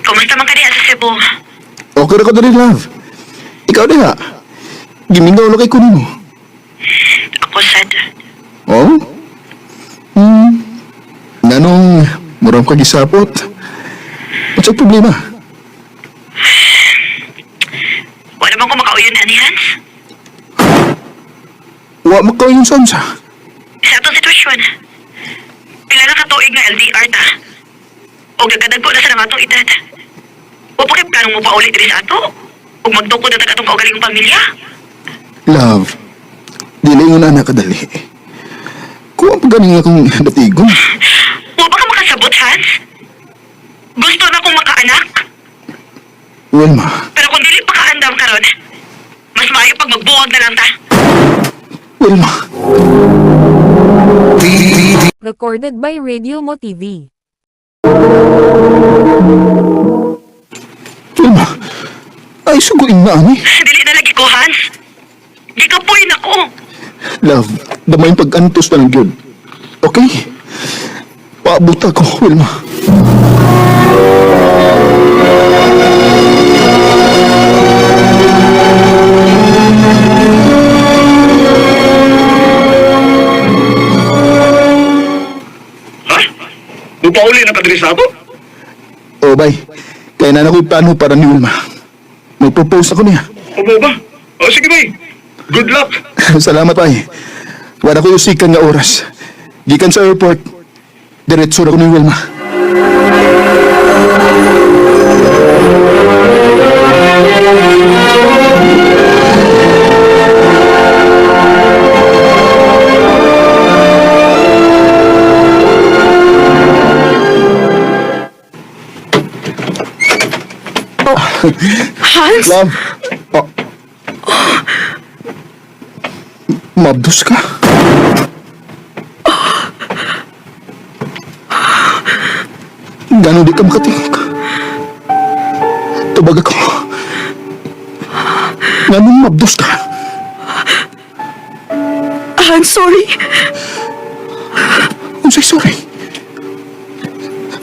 Kumusta man ka diha sa Cebu? Okay ra ko diri, love. Ikaw diha. Gimingaw na kay kunin mo. Ako sad. Oh? Hmm. Nanong, murang ka gisapot. Unsay problema? Wala man ko makauyon ani Hans. Wa makaw yung samsa. Sa atong sitwasyon. Pila na ka tuig nga LDR ta. Og nagkadagko na sa nga atong edad. Wa pa kay planong mo pauli diri sa ato? Ug magtukod na tag atong kaugalingong pamilya? Love, dili nga na nakadali. Kuha pa ganing akong datigon. Wa ba ka makasabot, Hans? Gusto na kong makaanak, Wilma, pero kung dili pa kaandam karon, mas maayo pag magbuwag na lang ta. Wilma. Recorded by Radio Mo TV. Wilma. Ay, suguin na ani. Dili na lagi ko, Hans. Gikapoy na ko. Love, damay pag-antos na lang yun. Okay? Paabot ako, Wilma. Ha? Mupauli na ka diri sa ato? Oh, bay. Kaya na ako'y plano para ni Wilma. Mag-propose ako niya. Opo ba? O sige bay. Good luck. Salamat, bay. Wala ko usikan nga oras. Gikan sa airport, diretso na ko ni Wilma. Hans? Love. Oh. Mabdos ka. Gano'n di ka makatingog. Tubag ako. Ganun mabdos ka. Hans, sorry. Unsay sorry.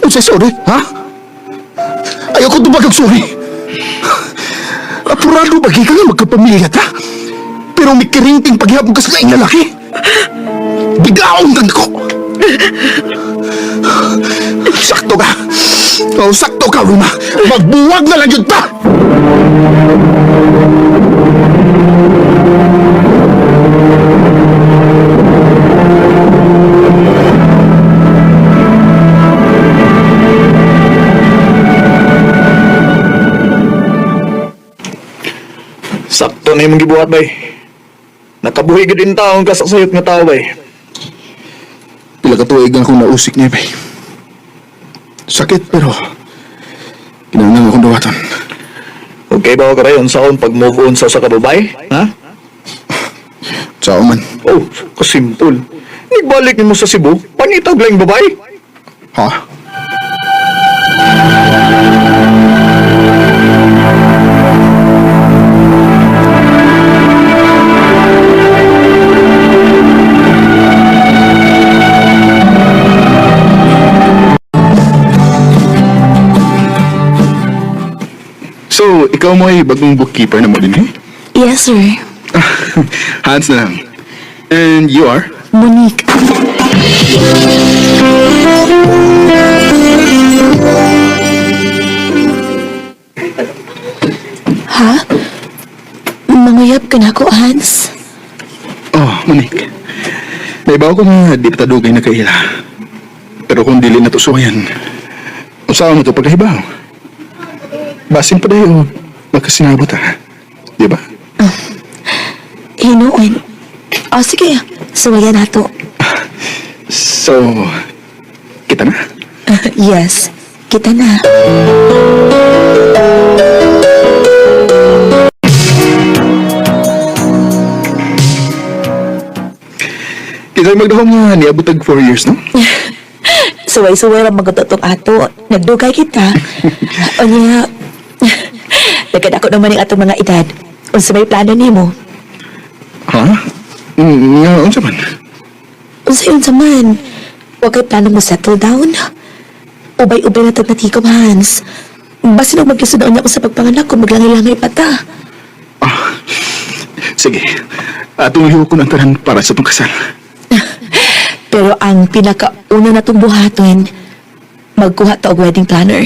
Unsay sorry, ha? Ayoko tubag ang sorry. Apurado ba ka nga magkapamilya ta? Pero may kirinting paghihapon ka sa laing lalaki. Biglaong kang ko. Sakto ka. Oh, sakto ka, Wilma. Magbuwag na lang yun ta! Sakto na imong gibuhat bay. Nakabuhi gid in taong kasaksayot nga tao bay. Pila ka tuig ang akong nausik niya, bay. Sakit, pero kinahanglan akong dawaton. Okay ba ka rayon sa pag move on sa usa ka babae? Ha? Sao man. Oh, kasimpol. Nagbalik nimo sa Cebu, pangitag lang babae. Ha? So, ikaw mo ay bagong bookkeeper na mo din eh? Yes, sir. Hans na lang. And you are? Monique. Ha? Manguyab ka na ako, Hans. Oh, Monique. Naibaw ko nga di pa ta dugay na kaila. Pero kung dili na to suwayan, usawa na to pagkahibaw. Basin pa dayo, magkasinabot ha. Di ba? Hinuon. O, sige. Suwayan na to. So, kita na. Yes. Kita na. Di tayo magdahom nga niabot tag 4 years, no? Suway-suway ra magutotong ato. Nagdugay kita. Unya, nagkadako naman ang atong mga edad. Unsa may plano nimo? Ha? Nga, unsa man? Unsa yun sa man? Wa kay plano mo settle down? Ubay-ubay na tag natikom, Hans. Basin og maglisod na unya ko sa pagpanganak kung maglangay-langay pa ta. Ah, sige. Atong lihokon ang tanan para sa itong kasal. Pero ang pinakauna na itong buhaton, magkuha ta og wedding planner.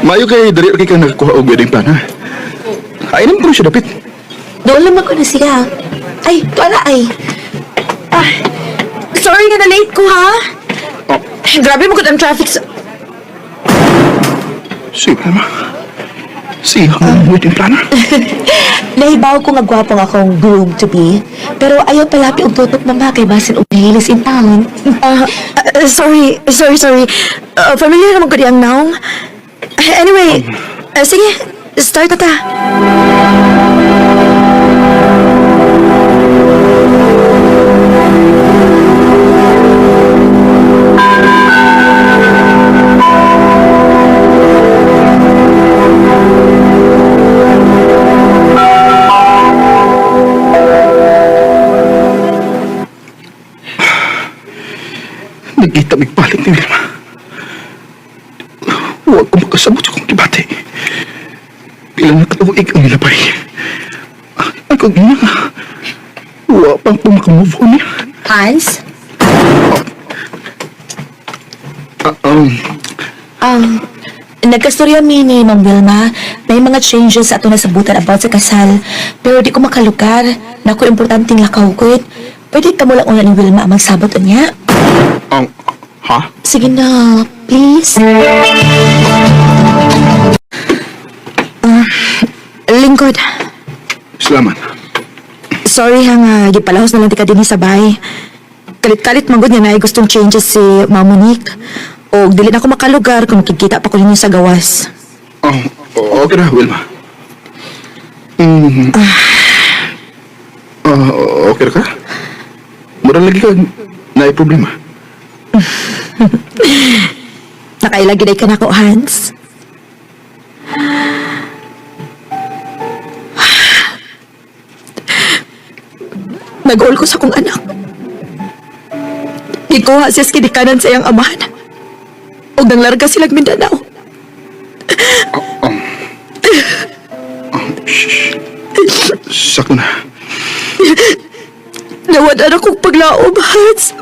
Maayo kay dali kay ka nakakuha og wedding planner. Ay, naman ko siya dapit. Doon lang ko na siya. Ay, tuala ay. Ah, sorry nga na late ko ha. Oh, Grabe mo ang traffic sa... sige, Wilma. Sige, ang wedding planner. Nahibaw ko nga gwapo nga akong groom to be. Pero ayaw palapi og tutok mama kay basin og nahilis in town. Ah, sorry, sorry, sorry. Familiar naman ko diyang naong. Anyway, sige, start na ta. Nagkita migpalit ni Wilma. Huwag ko makasabot sa kong gibati. Pila na katuig ang nilabay. Ako gina. Huwag pang pumakamove on niya. Hans? Ah, um, Um, nagkastorya mi ni Ma'am Wilma. May mga changes sa ato nasabutan about sa kasal. Pero di ko makalukar. Naku, importanteng lakaw ko. Pwede ka mo lang una ni Wilma ang magsabot niya. um, ha? Sige na, please. Lingkod, Salamat. sorry ha nga, gipalahos na lang ti ka dinhi sa bahay. Kalit-kalit manggod nga naay gustong changes si Ma'am Monique. O dili na ako makalugar kung makikita pa ko ninyo sa gawas. Oh, okay na, Wilma. Ah, okay ra ka? Mura lagi ka na problema. Nakaila giday ka na ko, Hans. Nag-all ko sa kong anak. Gikuha siya sa kidikanan sa iyang amahan. Og nanglarga silang Mindanao. Shh. Sakto na. Nawadan akong paglaom, Hans.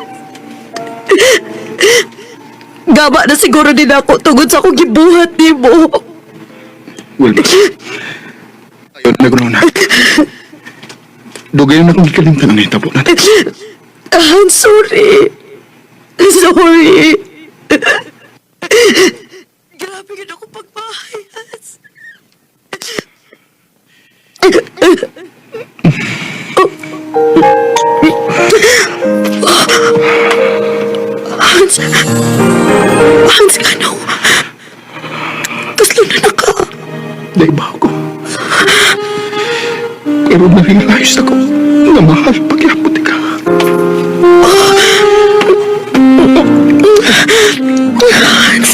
Gaba na siguro din ako tungod sa akong gibuhat nimo. Wilma. Ayaw na gunaw na. Dugay na akong gikalimtan ang nahitabo natin. Hans, sorry. Sorry. Grabe ka na akong pagbahay, Hans. Hans! Hans, kano? Kaslo na na ka. Naiba ako. Pero na-realize ako na mahal pagyapot ka. Hans!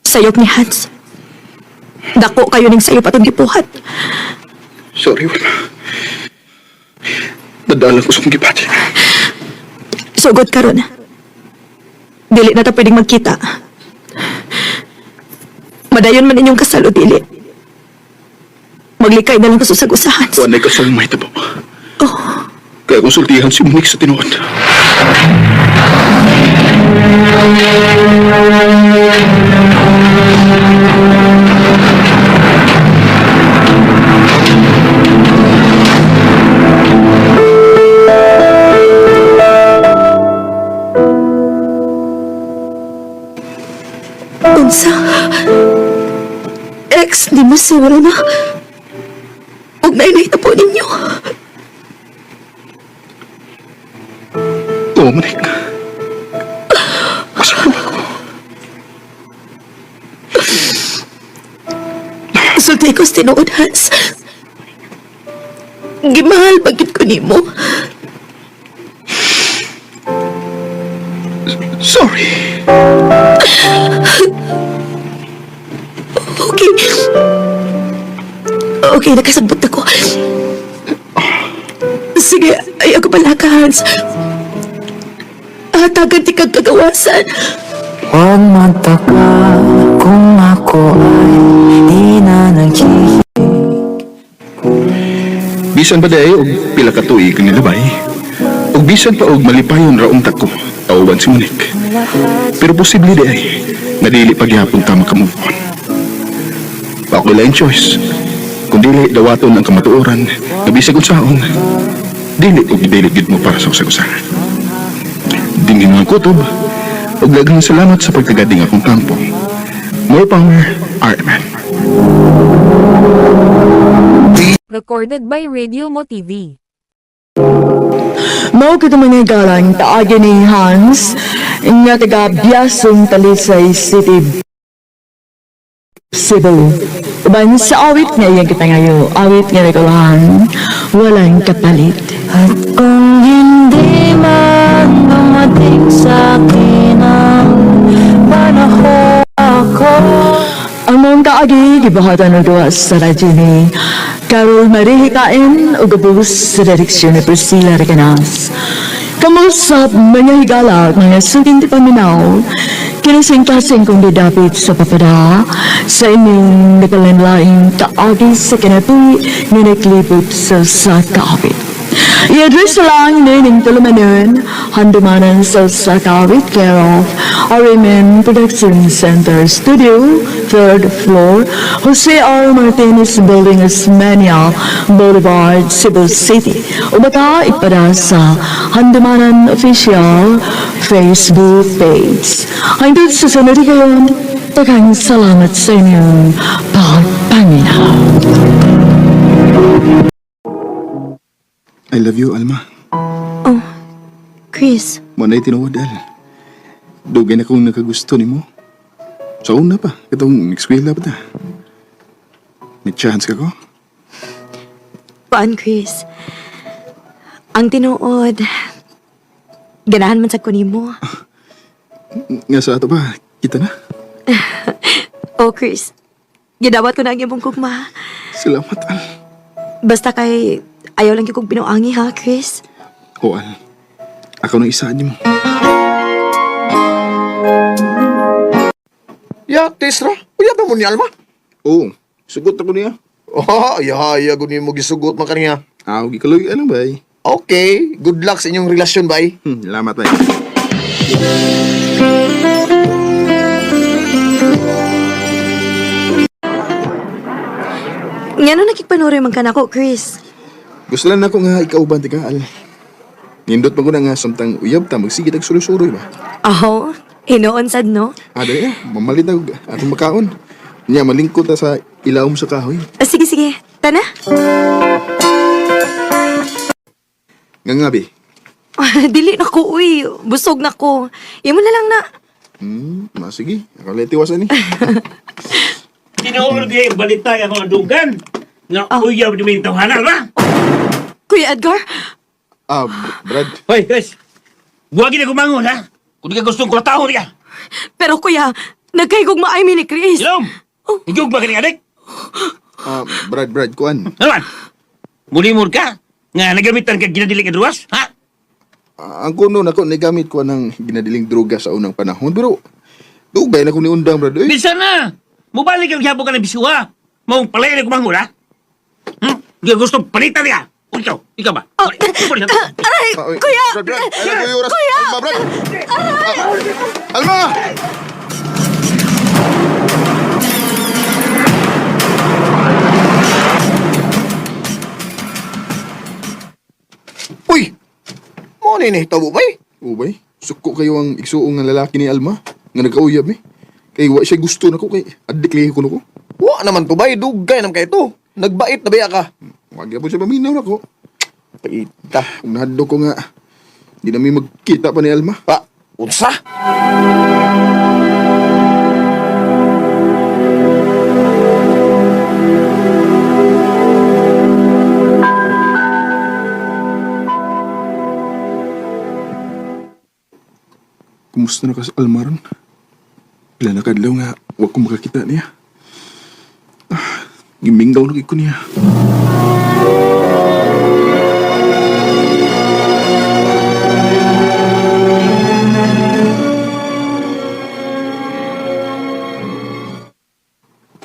Sayop ni Hans. Dako kayo ning sayop atong gipuhat. Sorry, Wilma. Nadala ko sa kong gibati. Sugod karon. Dili na ta pwedeng magkita. Madayon man inyong kasal o dili. Maglikay na lang kasusag-usahan. Wanay ka sa mahitabo. Kaya konsultihan si Monique sa tinuod. Unsa? Ex ni mo si Wilma. Ug nainay po ninyo. Oo, Monique. Masakto ako. Sulti ko sa tinuod, Hans. Gimahal bagit ko nimo. Sorry. Okay. Okay, nakasabot ako. Sige, ay ako pala ka, Hans. Hatagan ti kag kagawasan. Huwag magtaka kung ako ay di na naghihilig. Bisan pa day og pila ka tuig nilabay. Og bisan pa og malipayon ra unta ko tawban si Monique. Pero posible di ay nga dili pagyapon ta makamove on. Wa ko'y laing choice. Kung dili dawaton ang kamatuoran, nga bisag unsaon, dili og dili gid mo para sa usag-usa. Dinggin ang kutob, ug daghang salamat sa pagtagading akong kampo. More power, RMN. Recorded by Radio Mo TV. Mao kito mga galang taagi ni Hans nga taga Biasong Talisay City, Cebu. Uban sa awit nga iyang kitangayo, awit nga rekolahan, walang kapalit. At kung hindi man dumating sa akin ang panahon ako. Ang mong kaagi, gibuhatan og duha sa radyo ni Carol Marie Hikain ug ubos sa direksyon ni Priscilla Recanas. Kamo sa mga higala, mga suking di paminaw, kinasing-kasing kong didapit sa papada sa inyong nakalanlaing kaagi sa kinabuhi nga naglibot sa kaawit. I-address lang nining tulumanon, handumanan sa Sakawit, care of RMN Production Center Studio, third floor, Jose R. Martinez Building, Osmeña Boulevard, Cebu City. O baka ipada sa Handumanan Official Facebook page. Hanggang sa sunod kayon, daghang salamat sa inyong pagpaminaw. I love you, Alma. Oh, Chris. Mo na'y tinuod, Al. Dugay na kong nakagusto nimo. Sa una pa, katong eskwela pa ta. May chance ka ko? Paan, Chris? Ang tinuod, ganahan man sa nimo. Nga sa ato pa, kita na. Oh, Chris. Gidawat ko na ang imong gugma. Salamat, Al. Basta kay ayaw lang gyud kong binuangi ha, Chris. O, Al. Ako nang isaan mo. Ya, Tesra. Uya ba mo ni Alma? Oo, sugot ako niya. Oh, ya, ya, guni mo gisugot man kaniya. Ah, gikaloy, ano ba? Okay, good luck sa inyong relasyon, bay. Salamat, bay. Ngano nakikpanuroy man ka nako, Chris? Gusto lang nako nga ikaw ba, ka, Al. Nindot pa ko na nga samtang uyab ta, magsigit ang suroy-suroy ba? Aho, hinoon sad no? Ah, dali na, mamalit na atong makaon. Nya, malingkot ta sa ilawom sa kahoy. Ah, sige, sige. Tana. Nga nga, be. Dili na ko, uy. Busog na ko. Imo na lang na. Sige. Ako lang tiwasan ni. Tinuod di balita nga mga dugan. Nga uyaw di may tawhanan ba? Kuya Edgar? Ah, Brad. Hoy, guys. Buwagin na gumangon ha. Kung di ka gustong kulatahon ka. Pero kuya, nagkaigog maay mi ni Chris. Ilom! Higog ba kaning adik? Ah, Brad, Brad, kuan. Ano man? Mulimod ka? Nga nagamitan ka ginadiling nga druwas? Ha? Ah, ang kuno nako nagamit ko ng ginadiling droga sa unang panahon pero dugay na ko ni undang brad. Uy. Bisa na! Mubalik ang hiyabo ka ng bisuha. Maong palay na gumangon ha? Di ka gustong palitan niya. O ikaw, ikaw ba? Oh, aray! Ah, uy. Kuya! Brad, Brad, ay, kuya, oras. Kuya! Alma, Brad. Ah, Alma! Uy! Mo ni ni tabo bay. Ubay, suko kayo ang igsuong nga lalaki ni Alma nga nagkauyab eh. Kay wa siya gusto nako kay adik lagi ko nako. Wa naman to bay, dugay naman kay to. Nagbait na baya ka. Wag gyapon siya paminaw nako. Paita. Kung nahadlok ko nga, di na mi magkita pa ni Alma. Pa, unsa? Kumusta na ka sa Alma ron? Pila na kadlaw nga, wa ko makakita niya. Ah, giminggaw na kay ko niya.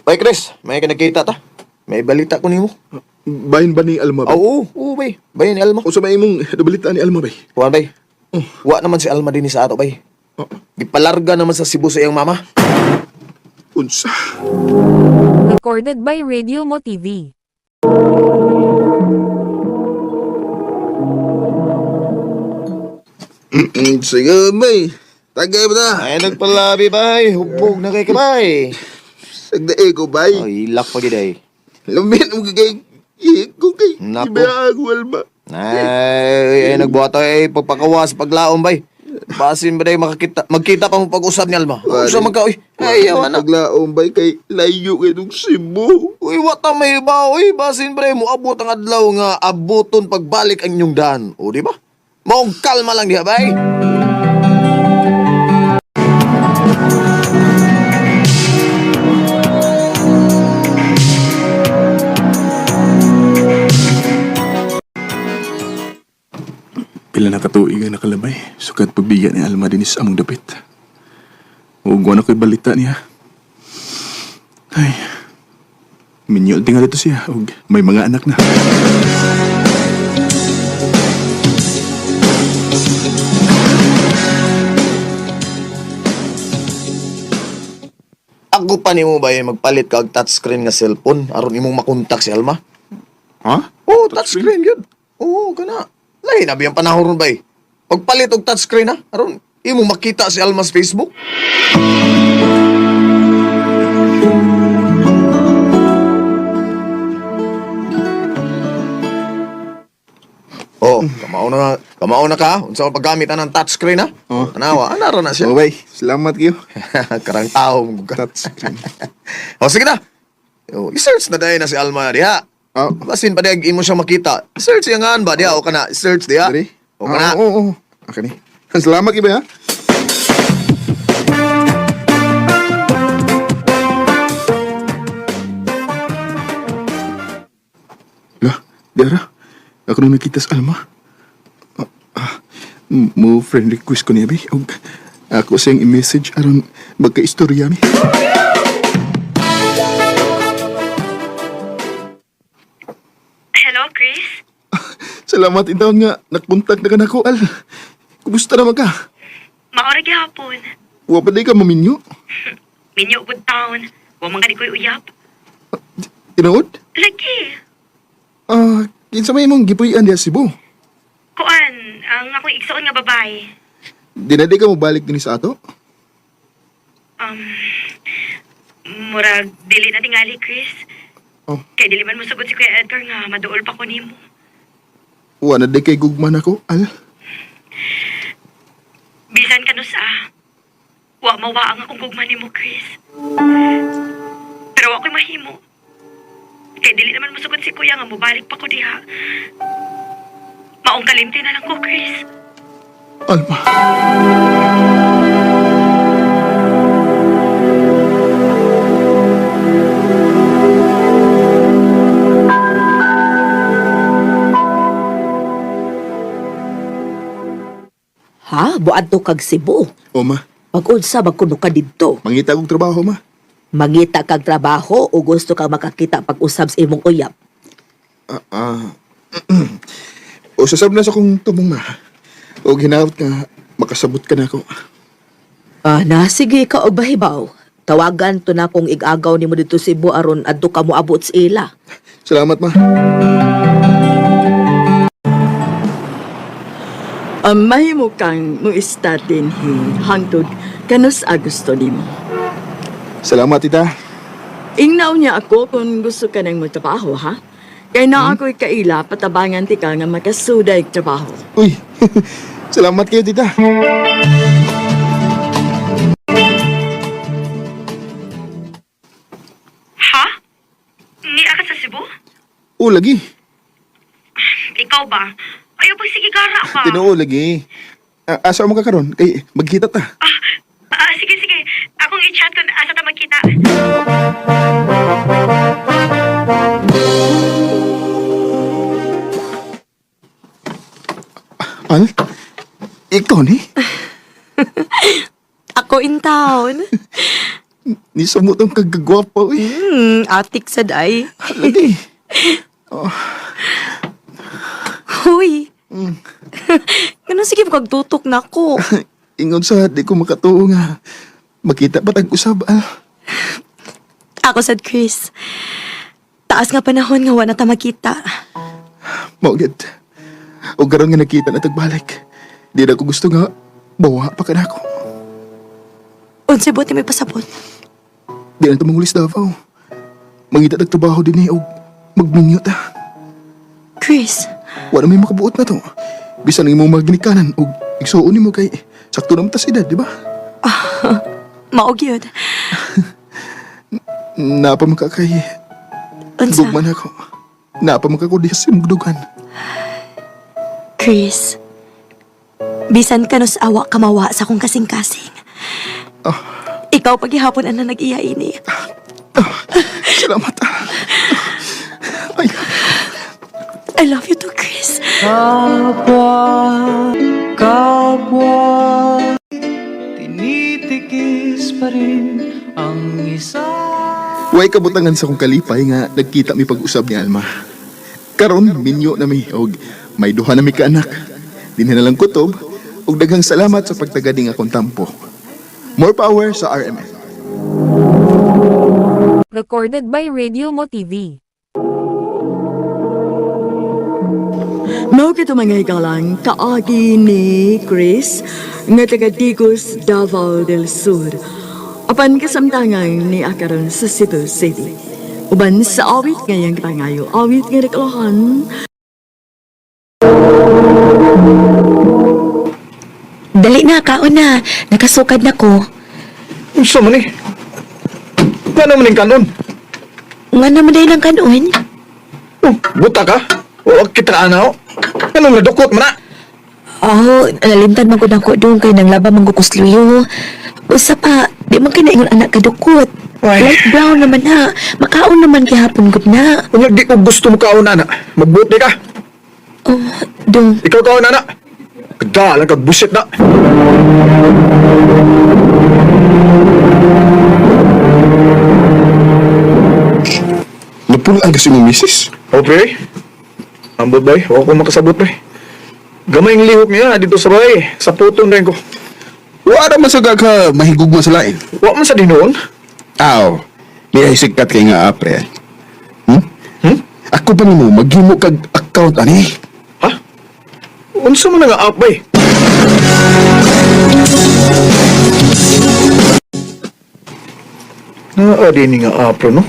Bay Chris, may kinakita ta. May balita ko nimo. Bahin ba ni Alma ba? Oo, oo bay. Bay ni Alma. O sa may imong nabalita ni Alma bay? Kuan bay. Wa naman si Alma din sa ato bay. Oh. Gipalarga naman sa Cebu sa iyang mama. Unsa? Recorded by Radio Mo TV. Sige bay. Tagay ba na? Ay nagpalabi bay, hubog na kay kabay. Sagdae ko bay. Ay, ilak pa gid ay. Lumin mo kay ko kay. Nako. Iba ako Alma. Ay, ay nagbuhat ay pagpakawa sa paglaom bay. Basin ba day makakita, magkita pa mo pag-usab ni Alma. Unsa man ka oy. Ay, yawa na. Paglaom bay kay layo kay tong Cebu. Uy, wata may iba, uy, basin pre, moabot ang adlaw nga abuton pagbalik ang inyong daan. O, di ba? Maong kalma lang diha, bay. Pila na katuig ang nakalabay, sukat pagbiga ni Alma dinis among dapit. Ug wa na ko'y balita niya. Ay, minyo tingali to siya ug may mga anak na. Ako pa nimo bay magpalit ka og touchscreen nga cellphone aron imong makontak si Alma. Ha? Oh, touchscreen gyud. Oo, kana. Lahi na biyang panahon ron bay. Pagpalit og touchscreen ha, aron imong makita si Alma sa Facebook. Oh, kamao na ka. Unsa man paggamit anang touchscreen ha? Oh. Tanawa, ana ra na siya. Oh, bay, salamat kayo. Karang tao mo ka. Touchscreen. O sige na. O, i-search na dahil na si Alma diha. Oh. Basin pa diha imo siya makita. Search iya ngaan ba diha o kana search diha. Diri? O kana. Ah, Oo, oo. Okay ni. Salamat kayo, bay, ha? Lah, Diara, ako nung nakita sa Alma. Ah, ah, mo friend request ko niya, bay. Og ako siyang i-message aron magka-istorya mi. Hello, Chris? Salamat intaon nga nakontak na ka nako, Al. Kumusta naman ka? Maora gihapon. Wa pa di ka maminyo? Minyo good town. Wa man gani ko'y uyab. Tinuod? Lagi. Ah, kinsa may imong gipuy-an diha sa Cebu? Kuan, ang akong igsoon nga babae. Di na di ka mobalik dinhi sa ato? Um, murag dili na tingali, Chris. Oh. Kay dili man mosugot si Kuya Edgar nga maduol pa ko nimo. Wa na di kay gugma nako, Al. Bisan kanusa. Wa mawa ang akong gugma nimo, Chris. Pero wa ko'y mahimo. Kay dili naman mosugot si Kuya nga mobalik pa ko diha. Maong kalimti na lang ko, Chris. Alma. Ha? Buadto kag Cebu. O ma, Pag-unsa magkuno ka didto. mangita kong trabaho ma. Mangita kag trabaho o gusto kang makakita pag-usab sa imong uyab. Ah, ah. O sasab na sa kong tumong ma. O hinahot nga makasabot ka na ako. Ah, na sige ka og bahibaw. Tawagan to na kung igagaw nimo didto sa Cebu aron adto ka moabot sa ila. Salamat ma. Mahimo kang mo-istar dinhi hangtod kanus a gusto nimo. Salamat, tita. Ingnaw niya ako kung gusto ka ng magtrabaho, ha? Kay na ako'y kaila, patabangan ti ka nga makasuday trabaho. Uy, salamat kayo, tita. Ha? Ni ka sa Cebu? O, lagi. Ikaw ba? Ayaw pag sige gara ba? Tinuo, lagi. Asa mo ka karon? Kay magkita ta. Ah, sige, sige. Akong i-chat kung asa ta magkita. Al? Ikaw ni? Ako in town. Ni sumutong kagagwapo, eh. Atik sad ay. Lagi. Huy. Ganun sige kag tutok na ko. Ingon sa di ko makatuo nga. Makita pa tag-usab, Al. Ako sad Chris. Taas nga panahon nga wa na ta magkita. Mao gid. O karon nga nakita na tagbalik. Di na ko gusto nga bawa pa ka nako. Unsay buti may pasabot. Di na tumangulis Davao. Mangita tag trabaho din eh, og magminyo ta. Chris, Wala may makabuot na to. Bisan ang imong magnikanan og igsuon nimo kay sakto naman tas edad, di ba? mao gyud. Napa man ka kay Unsa? gugman ako. Napa man ka ko diha sa imong dugan. Chris. Bisan kanus awa kamawa sa akong kasing-kasing. Ikaw paghihapon ang nag-iya ini. Salamat. Ay, I love you too, Chris. Kapwa, kapwa, tinitikis pa rin ang isa. Way kabutangan sa kong kalipay nga nagkita mi pag-usab ni Alma. Karon minyo na mi og may duha na mi ka anak. Dinhi na lang kutob og daghang salamat sa pagtagad ning akong tampo. More power sa RMN. Recorded by Radio Mo TV. Mao kito mga higalang kaagi ni Chris nga taga Digos, Davao del Sur. Apan kasamtangan ni akaron sa Cebu City. Uban sa awit ngayang pangayo, awit nga nakalahan. Dali na, kaon na. Nakasukad na ko. Unsa man eh? Paano man ning kanon? Nga naman dahil ang kanon. Oh, buta ka? O kita ana oh. Anong nadukot man na? Oh, nalimtan man ko nako doon kay nang laba man ko kusluyo. Usa pa, di man kinaingon anak kadukot. Ay. Light brown naman na. Makaon naman gihapon gud na. Unya di ko gusto mo kaon ana. Magbuti ka. Oh, dong. Ikaw kaon ana. Kadalang kag busit na. Napulaan kasi mo, misis. Okay. Ambot bay, wa ko makasabot bay. Gamay ang lihok niya dito sa bay. Sa puton rin ko. Wala man sa ka mahigugma sa lain. Wa man sa dinuon. Aw, may sikat kay nga apre. Hmm? Hmm? Ako pa nimo maghimo kag account ani. Ha? Unsa man nga app bay? Naa din ni nga app no?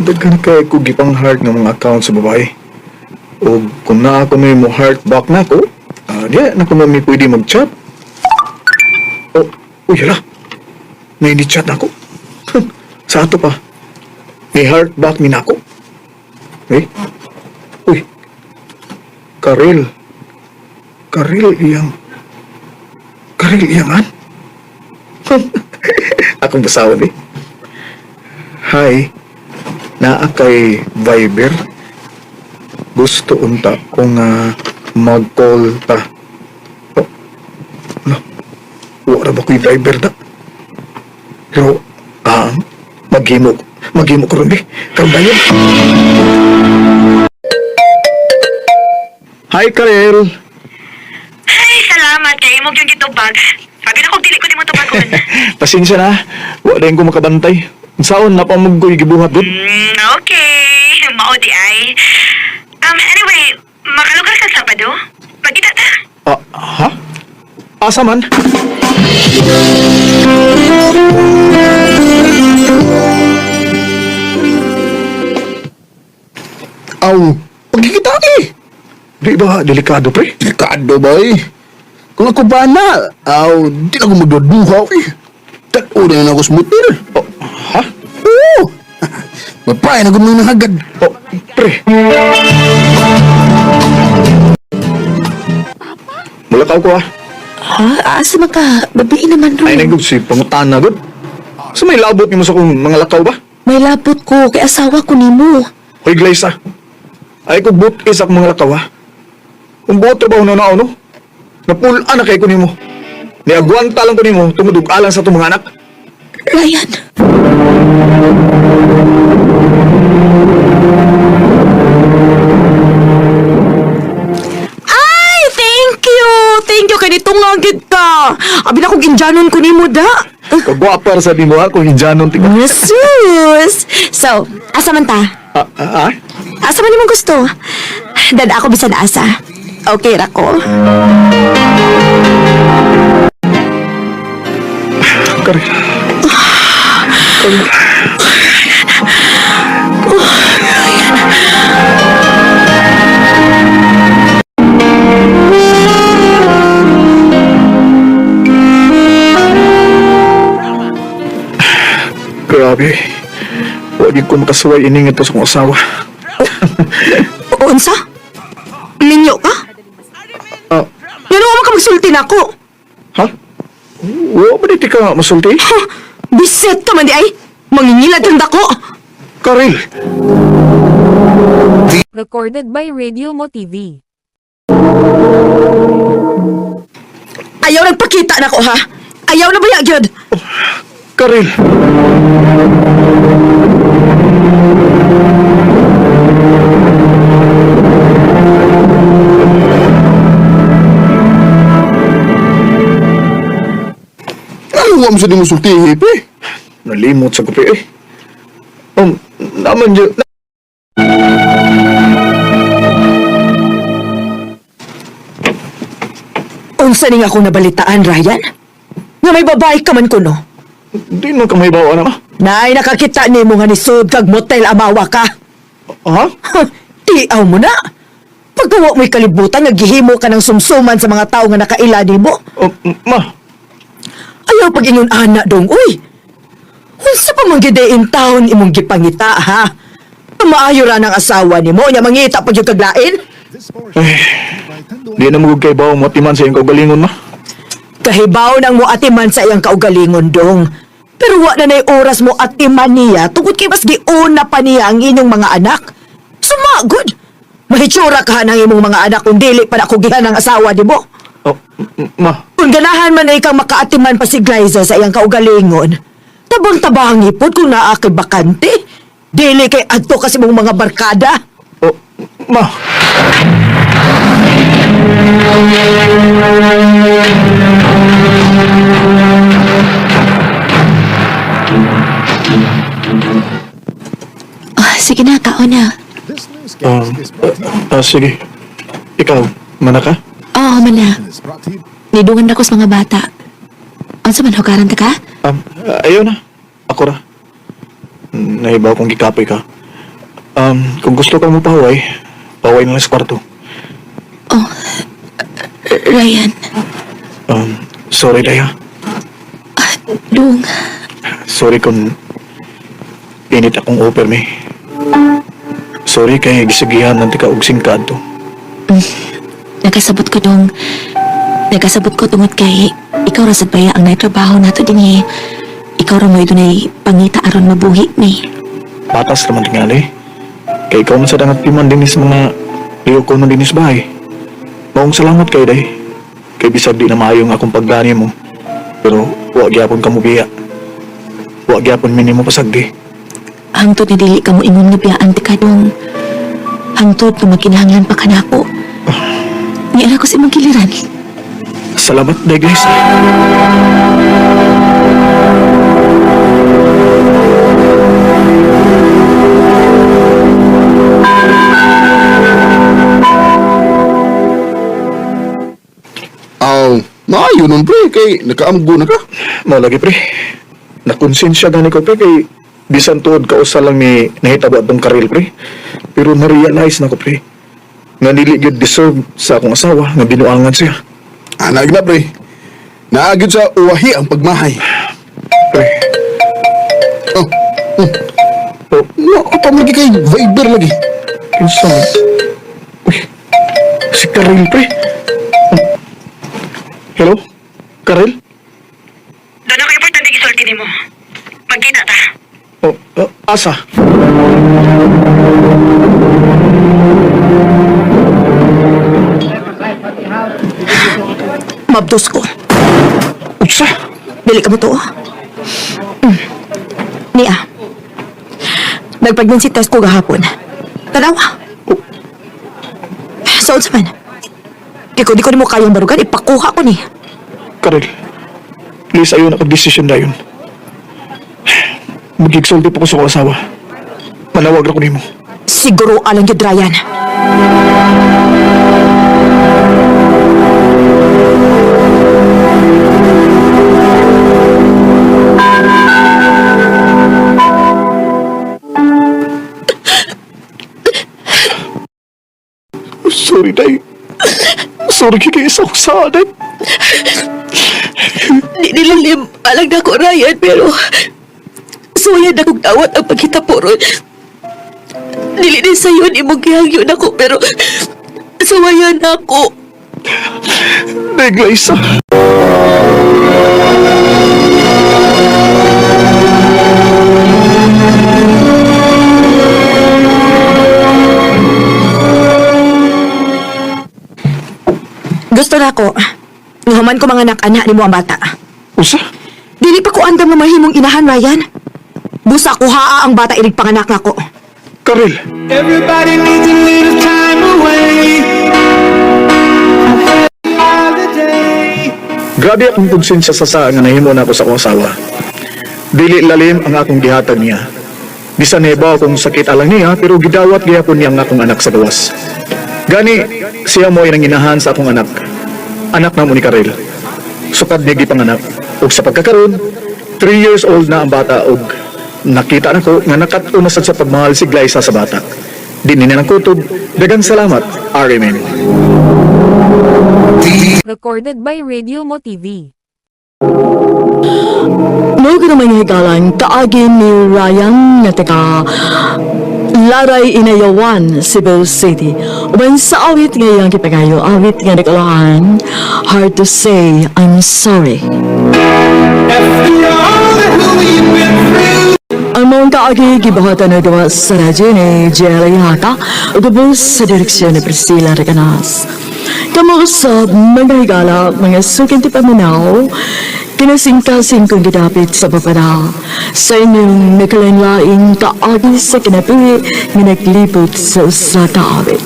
Daghan kay ko gipang heart nga mga account sa babae. O kung naa ko may mo heart back na ko, diya na ko may pwede mag-chat. O, uy hala. May ni-chat na ako. Sa ato pa. May heart back ni nako. Eh? Uy, Karel. Karel iyang. Karel iyang an? Akong basawon eh. Hi. Naa kay Viber. Gusto unta ko nga mag-call ta. Oh. No. Wala ba ko'y Viber na? Pero, maghimo. Maghimo ko ron eh. Karon dayon. Hi, Karel. Ay, salamat kay imong yung gitubag. Sabi na kung dili ko nimo tubagon. Pasensya na. Wa din ko makabantay. Saon na pamuggoy gibuhat gud. Okay. Mao di ay. Anyway, makalugar sa Sabado? Magkita ta. Ah, ha? Asa man? Aw, pagkikita eh. Di ba delikado, pre? Delikado ba eh? Kung ako ba na, aw, di na ako magduduha eh. Tag-o na ako sa motel. Oh, ha? Oo! Mapay na gumang nahagad. Oh, pre. Mulakaw ko ah. Ha? Asa man ka? Babii naman ron. Ay, nagug si pangutana gud. Sa may labot nimo sa kong mga lakaw ba? May labot ko kay asawa ko nimo. Hoy, Glyza. Ay ko but isa akong mga lakaw ha. Kung buot trabaho na nao, no? Napul-an na kay ko nimo. Niagwanta lang ko nimo tungod og alang sa itong mga anak. Ryan. Ay, thank you. Thank you kay nitong gid ka. Abi na kong indyanon ko nimo da. Kagwapa ra sa nimo ha kung indyanon tingnan. Jesus. So, asa man ta? Ah, ah, ah? Asa man imong gusto? Dada ako bisan asa. Okay ra ko. Kare. Grabe. Huwag ko makasuway iningat to sa kong asawa. Unsa? Linyo ka? Ah, Ngano man ka magsulti nako? ha? Wa ba di ka masulti? Ha, biset ka man di ay. Mangingilad kang dako. Karil! Recorded by Radio Mo TV. Ayaw nagpakita nako ha. Ayaw na baya gyud. Karil! Ano mo sa di mo sultihi, pre? Nalimot sa kape eh. Naman dyan. Unsa ning ako nabalitaan, Ryan? Nga may babae ka man kuno. Di man ka may bawa na ka. Nay, nakakita nimo nga nisud kag motel amawa ka. Ha? Ha, tiaw mo na. Pagkawa mo'y kalibutan, naghihimo ka ng sumsuman sa mga tao nga nakaila nimo. Oh, ma, Ayaw pag ingon ana dong, uy. Unsa pa man gyud in town imong gipangita, ha? Maayo ra ng asawa nimo, nya mangita pag yung kaglain. Eh, di na magug kay bawa mo atiman sa iyong kaugalingon, ma. Kahibaw nang mo atiman sa iyang kaugalingon dong. Pero wa na na'y oras mo atiman niya tungkol kay mas giuna pa niya ang inyong mga anak. Sumagod! Mahitsura ka ng imong mga anak kung dili pa na kugihan ang asawa nimo. Oh, ma, Kung ganahan man ay kang makaatiman pa si Glyza sa iyang kaugalingon, tabang-tabang ipod kung naa kay bakante. Dili kay adto kasi mong mga barkada. oh, ma. Ah, sige na, kaon na. Sige. Ikaw, mana ka? Oo, man na. Nidungan na ko sa mga bata. Unsa man hugaran ta ka? Ayaw na. Ako ra. Nahibaw kong gikapoy ka. Kung gusto ka mo pahuway, pahuway na lang sa kwarto. Oh, Ryan. Sorry, Daya. Dung. Sorry kung init akong offer, me. Sorry kay gisigihan ng tika og singkad to. Nakasabot ko dong. Nakasabot ko tungod kay ikaw ra sad baya ang naitrabaho nato dinhi. Ikaw ra mo'y dunay pangita aron mabuhi ni. Patas naman tingali. Kay ikaw man sa dangat piman din sa mga liyo ko man din sa bahay. Maong salamat kay day. Kay bisag di na maayo ang akong pagdani mo. Pero wa gyapon ka mo biya. Wa gyapon minimo pasagdi. Hangtod na dili ka mo ingon nga biyaan ti kadong. Hangtod nga magkinahanglan pa kanako. Niara ko sa imong kiliran. Salamat day guys. Aw, maayo nun, pre, kay nakaamgo na ka. Mao lagi pre. Nakonsensya gani ko pre kay Bisan tuod kausa lang ni nahitabo atong Karel, pre. Pero na-realize na ko, pre. Nga dili gyud deserve sa akong asawa nga binuangan siya. Anag na, pre. Naagid sa uwahi ang pagmahay. Pre. Oh. Oh, No, apa mo lagi kay Viber lagi. kinsa man? Uy, si Karel, pre. Oh. Hello? Karel? Doon ako importante gisulti nimo. Magkita ta. Oh, asa? Mabdos ko. Unsa? Dili ka mo to. Niya. Nag-pregnancy test ko gahapon. Tanawa. Sa unsa man. Kay kung di ko nimo kayang barugan, ipakuha ko ni. Karel, please ayaw na kag-desisyon na yun. Magigsulti pa ko sa akong asawa. Manawag ra ko nimo. Siguro alang gyud Ryan. Sorry, Day. Sorry kay sa akong saaday. Di nilalim alang na ko, Ryan, pero suwayan na kong dawat ang paghitapo ron. Dili ni sayo ni mong gihangyo na ko, pero suwayan na ako. Day, Glyza. Gusto na ako. Nihuman ko mga anak-anak ni mo ang bata. Usa? Dili pa ko andam nga mahimong inahan, Ryan. Busa ko haa ang bata irig panganak nako. Karel. Everybody needs a little time away. Holiday. Grabe akong konsensya sa saa nga nahimo na ako sa akong asawa. Dili lalim ang akong gihatag niya. Bisan nahibaw kung sakit alang niya, pero gidawat gihapon niya ang akong anak sa gawas. Gani, siya mo ay nanginahan sa akong anak. Anak na mo ni Karel. Sukad niya gipanganak. Ug sa pagkakaroon, 3 years old na ang bata ug nakita nako nga nakat-o na sad sa pagmahal si Glyza sa bata. Di niya nang kutob. Dagang salamat, RMN. Recorded by Radio Mo TV. Mao gud ang mga higalan kaagi ni Ryan nga taga Laray Inayawan, Cebu City. Uban sa awit nga iyang gipagayo, awit nga nagkalahan, Hard to say I'm sorry. After all that we've been through. Ang maong kaagi gibuhatan na gawa sa radyo ni Jelly Haka ug ubos sa direksyon ni Priscilla Recanas. Kamo usab mga higala, mga suking paminaw, kinasingkasing kong gidapit sa babana sa inyong nakalain-laing kaagi sa kinabuhi nga naglibot sa usa ka awit.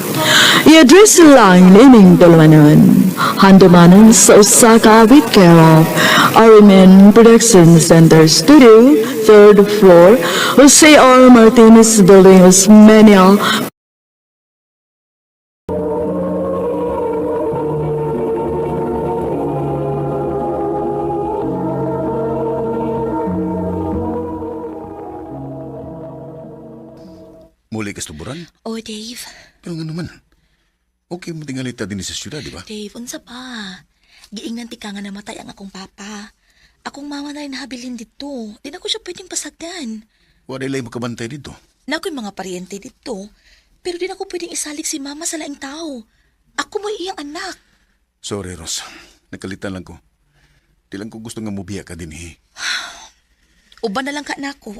I-address lang ining dalawanon. Handumanan sa usa ka awit care of RMN Production Center Studio, third floor, Jose R. Martinez Building, Osmeña, Muli ka sa tuburan? Oh, Dave. Pero nga naman, okay mo tingalita din sa syudad, di ba? Dave, unsa pa? Giingnan ti ka nga namatay ang akong papa. Akong mama na rin nahabilin dito. Di na ko siya pwedeng pasagdan. Wala ilay makabantay dito. Na ako'y mga paryente dito. Pero di na ko pwedeng isalig si mama sa laing tao. Ako mo'y iyang anak. Sorry, Ros. Nakalitan lang ko. Di lang ko gusto nga mubiya ka din, eh. Uban na lang ka nako.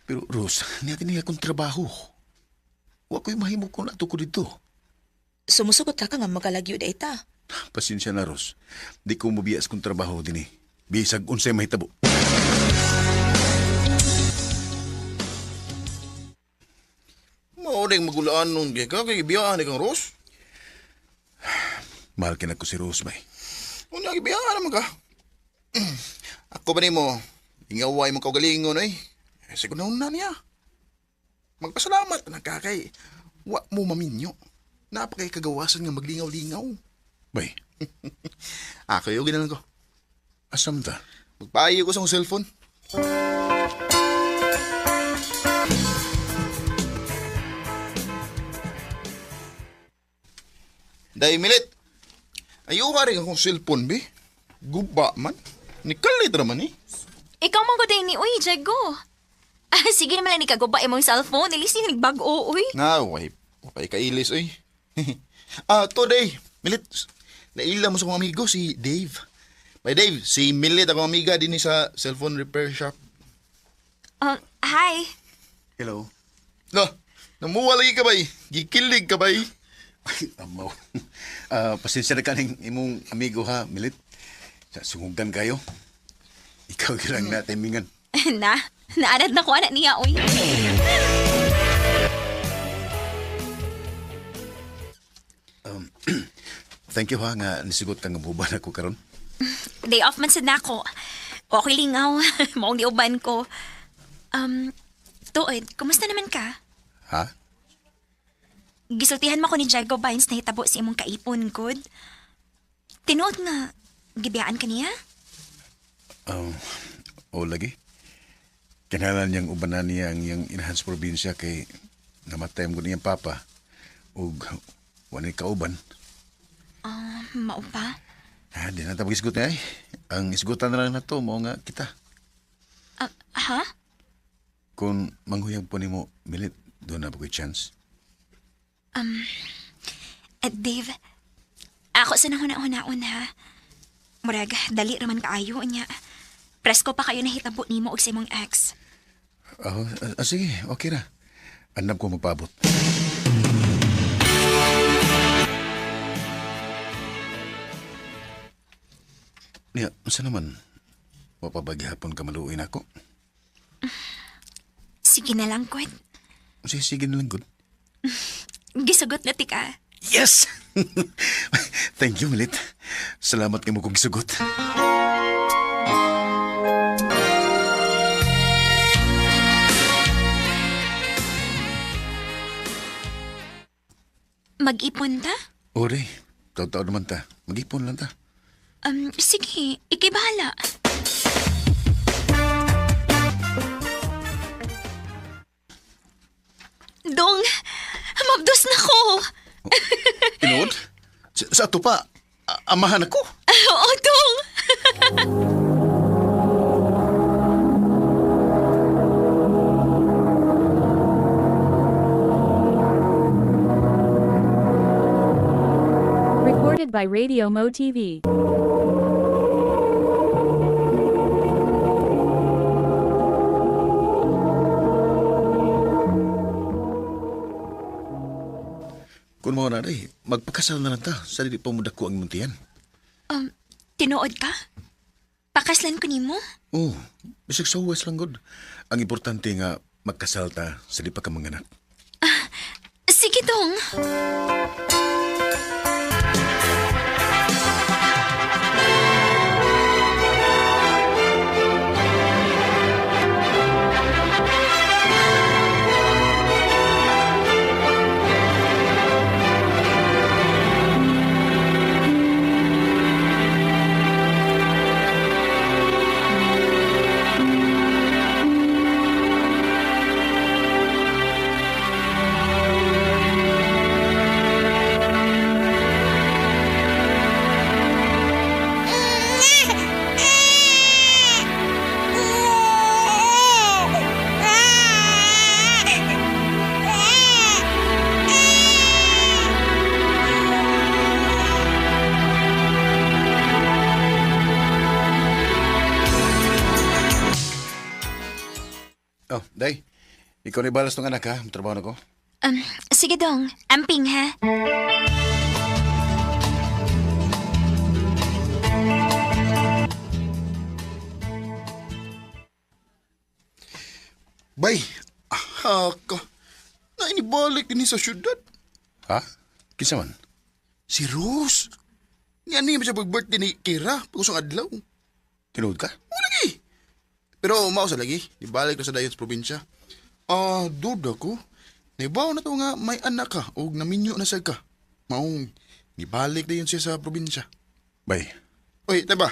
Pero, Ros, niya niya akong trabaho. Wa ko'y mahimo kung nato ko dito. Sumusugot ka ka nga magalagyo da ita. Pasensya na, Ros. Di ko mubiya sa kong trabaho din, eh. Bisag unsay mahitabo. Mao ding magulaan nun kay ka kay gibiyaan ni kang Ros. Mahal kina ko si Rose, bay. Unya gibiyaan naman ka. Ako ba nimo? Ingaway mo kaugalingon oy. Eh, siguro na niya. Magpasalamat na ka kay wa mo maminyo. Napakay kagawasan nga maglingaw-lingaw. Bay, Ako yung ginalan ko. asam ta? Magpaayo ko sa akong cellphone. Day Milit. Ayaw rin akong cellphone, be. Guba man. Nikalit raman eh. Ikaw man ko ni uy, Jago. Ah, sige naman lang ni kaguba imong cellphone. Ilis ni nagbag-o, uy. Na, way. Wapay kailis, oy. Today, Milit, naila mo sa akong amigo, si Dave. By Dave, si Milit akong amiga din sa cellphone repair shop. Hi. Hello. No, namuha lagi ka bay. Gikilig ka bay. Ay, amaw. Pasensya na ka ning imong amigo ha, Milit. Sa sungugan kayo. Ikaw lang na timingan. Na, naanad na ko anak niya, uy. Thank you ha nga nisugot kang muban ako karon. Day off man sad nako. Okay lingaw. Maong niuban ko. Um, Tuod, kumusta naman ka? Ha? Gisultihan mo ko ni Jago Bynes na hitabo sa imong kaipon, good. Tinuod nga, gibiyaan ka niya? Um, o lagi. Kinalan niyang ubanan niya ang iyang inahan sa probinsya kay namatay mo niyang papa ug wala kauban. Ah, mao pa? Ha, di na tabang isgot niya ay. Ang isgutan na lang na to, mao nga kita. Ah, ha? Kung manghuyag po nimo, Milit, doon na ba ko'y chance? At Dave, ako sa nahuna-hunaon ha. Murag, dali raman kaayo niya. Presko pa kayo nahitabo nimo og sa imong ex. Oh, sige, okay ra. Andam ko magpaabot. Niya, unsa naman? Wapabaghapon ka maluoy nako. Sige na lang, Kwet. Sige, sige na lang, good. Gisugot na tika. Yes! Thank you, Milit. Salamat kay mo kong gisugot. Mag-ipon ta? Ore, taw-taw naman ta. Mag-ipon lang ta. Sige, ikay bahala. Dong, mabdos na ko. Tinuod? Sa ato pa, amahan ako. Oo, Dong. Recorded by Radio Mo TV. Kung mo na rin, magpakasal na lang ta. Sa dili pa mo dako ang muntian. Tinuod ka? Pakaslan ko nimo? Oh, bisag sa huwas lang god. Ang importante nga magkasal ta sa di pa ka manganak. Sige, Dong. Oh, day. Ikaw na balas ng anak ha. Trabaho na ko. Sige, Dong. Amping, ha? Bay, ahaka. Na inibalik din sa syudad. Ha? Kinsa man? Si Rose. Niya niya siya pag-birthday ni Kira pag usang adlaw. Tinuod ka? Oo lagi. Pero mao sa lagi, nibalik na sa dayon sa probinsya. Ah, duda ko. Nibaw na to nga may anak ka og naminyo na sad ka. Maong nibalik dayon siya sa probinsya. Bay, Oy, taba.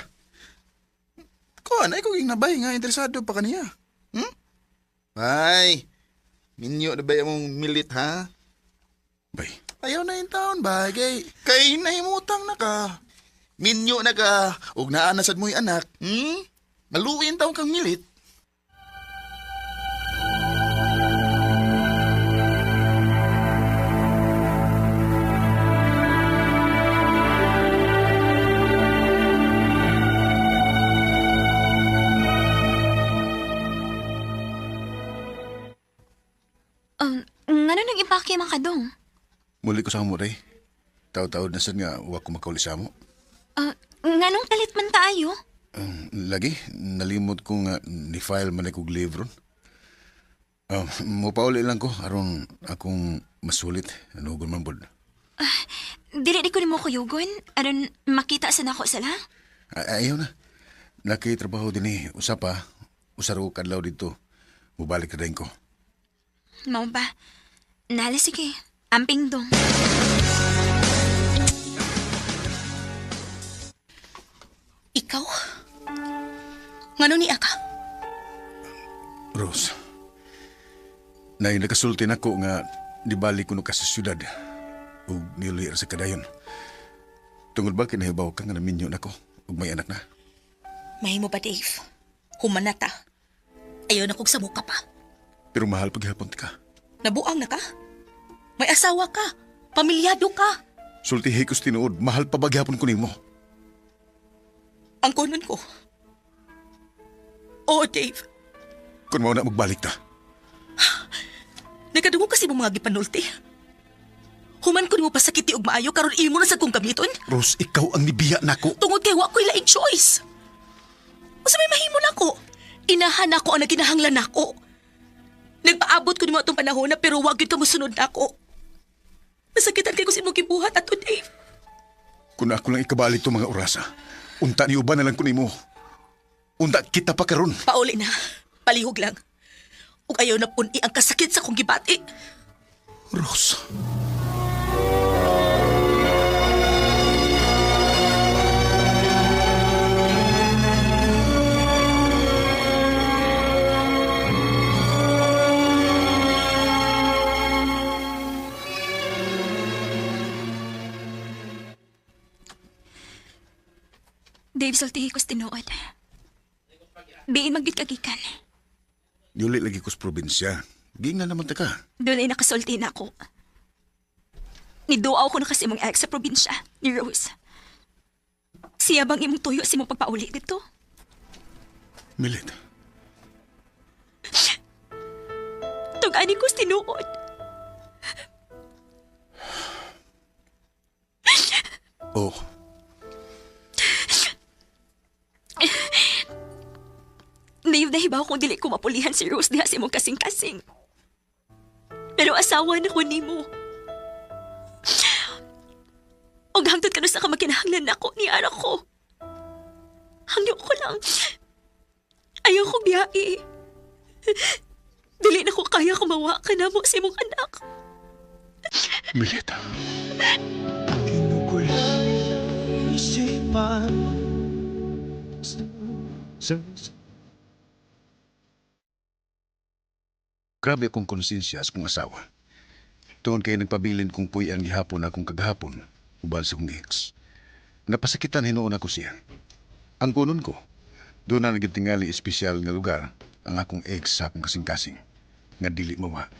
Kuan ay ko ging nabay nga interesado pa kaniya. Hmm? Bay. Minyo na ba mong milit ha? bay. Ayaw na yung taon ba? Kay, kay nahimutang na ka. Minyo na ka. Ug naa na sad mo'y anak. Maluwi ang taon kang milit. Ngano nang ipake man kadong? Muli ko sa amo, day. Taw-tawad na sad nga, wa ko makauli sa amo. Nganong kalit man tayo? Lagi, nalimot ko nga ni-file man kog leave ron. Mupauli lang ko, aron akong masulit. Anugon man bod. Dili di ko nimo kuyugon aron makita sa nako sila. Ayaw na. Nakitrabaho din eh. Usa pa, usa ra ko kadlaw dito. Mubalik na din ko. Mao ba? Nala sige. Amping dong. Ikaw? Ngano niya ka? Rose, nay nakasulti nako nga nibalik ko no ka sa syudad ug niuli ra sa kadayon. Tungod ba kinahibaw ka nga naminyo nako ug may anak na? Mahimo ba, Dave? Human na ta. Ayaw na kong samuka pa. Pero mahal paghapon ka. Nabuang na ka? May asawa ka. Pamilyado ka. Sultihi ko sa tinuod, mahal pa ba gyapon ko nimo? Ang kunon ko. Oo, Dave. Kung mao na magbalik ta. Nagkadungog kasi mo mga gipanulti. Human ko nimo pasakiti og maayo karon imo na sa kong gamiton. Rose, ikaw ang nibiya nako. Tungod kay wa ko'y laing choice. Usa may mahimo nako. Inahan nako ang naginahanglan nako. Nagpaabot ko nimo atong panahon na pero wag gyud ka mosunod nako. Nasakitan kay ko sa imong gibuhat ato, Dave. Kung ako lang ikabalik to mga orasa, unta ni uban na lang ko nimo. Unta kita pa karon. Pauli na. Palihog lang. Ug ayaw na puni ang kasakit sa kong gibati. Rose. Dave, sultihi ko sa tinuod. Biin magyud kagikan. Niuli lagi ko sa probinsya. Giingnan naman ta ka. Doon ay nakasulti na ako. Niduaw ko na kasi imong ex sa probinsya, ni Rose. Siya bang imong tuyo sa imong pagpauli dito? Milit. Tug-ani ko sa tinuod. Oh, Dave, nahibaw kung dili ko mapulihan si Rose diha sa imong kasing-kasing. Pero asawa na ko nimo. Og hangtod kanu sa kamakinahanglan nako ni ara ko. Hangyo ko lang. Ayaw ko biyai. Dili na ko kaya kumawa ka na mo sa imong anak. Milit. Ginugol isipan. Grabe akong konsensya sa kong asawa. Tuon kay nagpabilin kong puy-an gihapon akong kagahapon uban sa kong ex. Napasakitan hinuon ako siya. Ang kunon ko, doon na nagtingali espesyal nga lugar ang akong ex sa akong kasing-kasing nga dili mawa.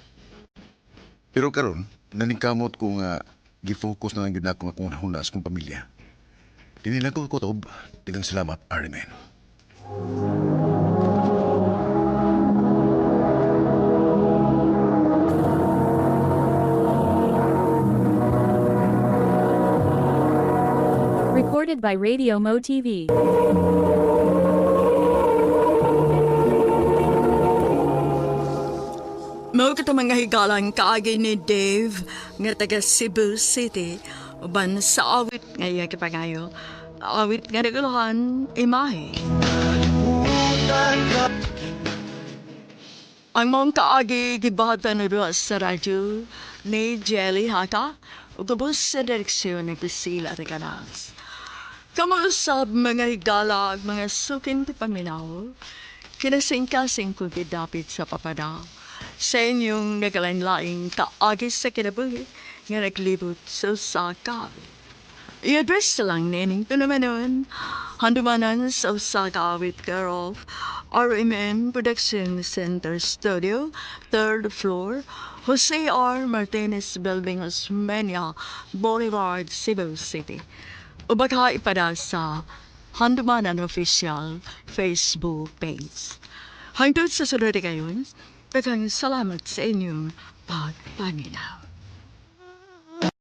Pero karon, naningkamot ko nga gifocus na lang gyud nako akong hunahuna sa akong pamilya. Dinhi lang ko kutob, daghang salamat, Arimen. Recorded by Radio Mo TV. Mao kato mga higalan kaagi ni Dave nga taga Cebu City uban sa awit nga iya kipangayo. Awit nga naguluhan, imahe. Ang mong kaagi gibahatan na duha sa radyo ni Jelly Haka ug ubos sa direksyon ni Priscilla Reganas. Kamausab mga higala ug mga suking paminaw, kinasingkasing ko gidapit sa papada. Sa inyong nagalain-laing kaagi sa kinabuhi, nga naglibot sa usa ka awit. I-address lang nining tulumanon, handumanan sa usa ka awit care of RMN Production Center Studio, third floor, Jose R. Martinez Building, Osmeña Boulevard, Cebu City. O baka ipada sa Handumanan Official Facebook page. Hangtod sa sunod kayon, daghang salamat sa inyong pagpaminaw.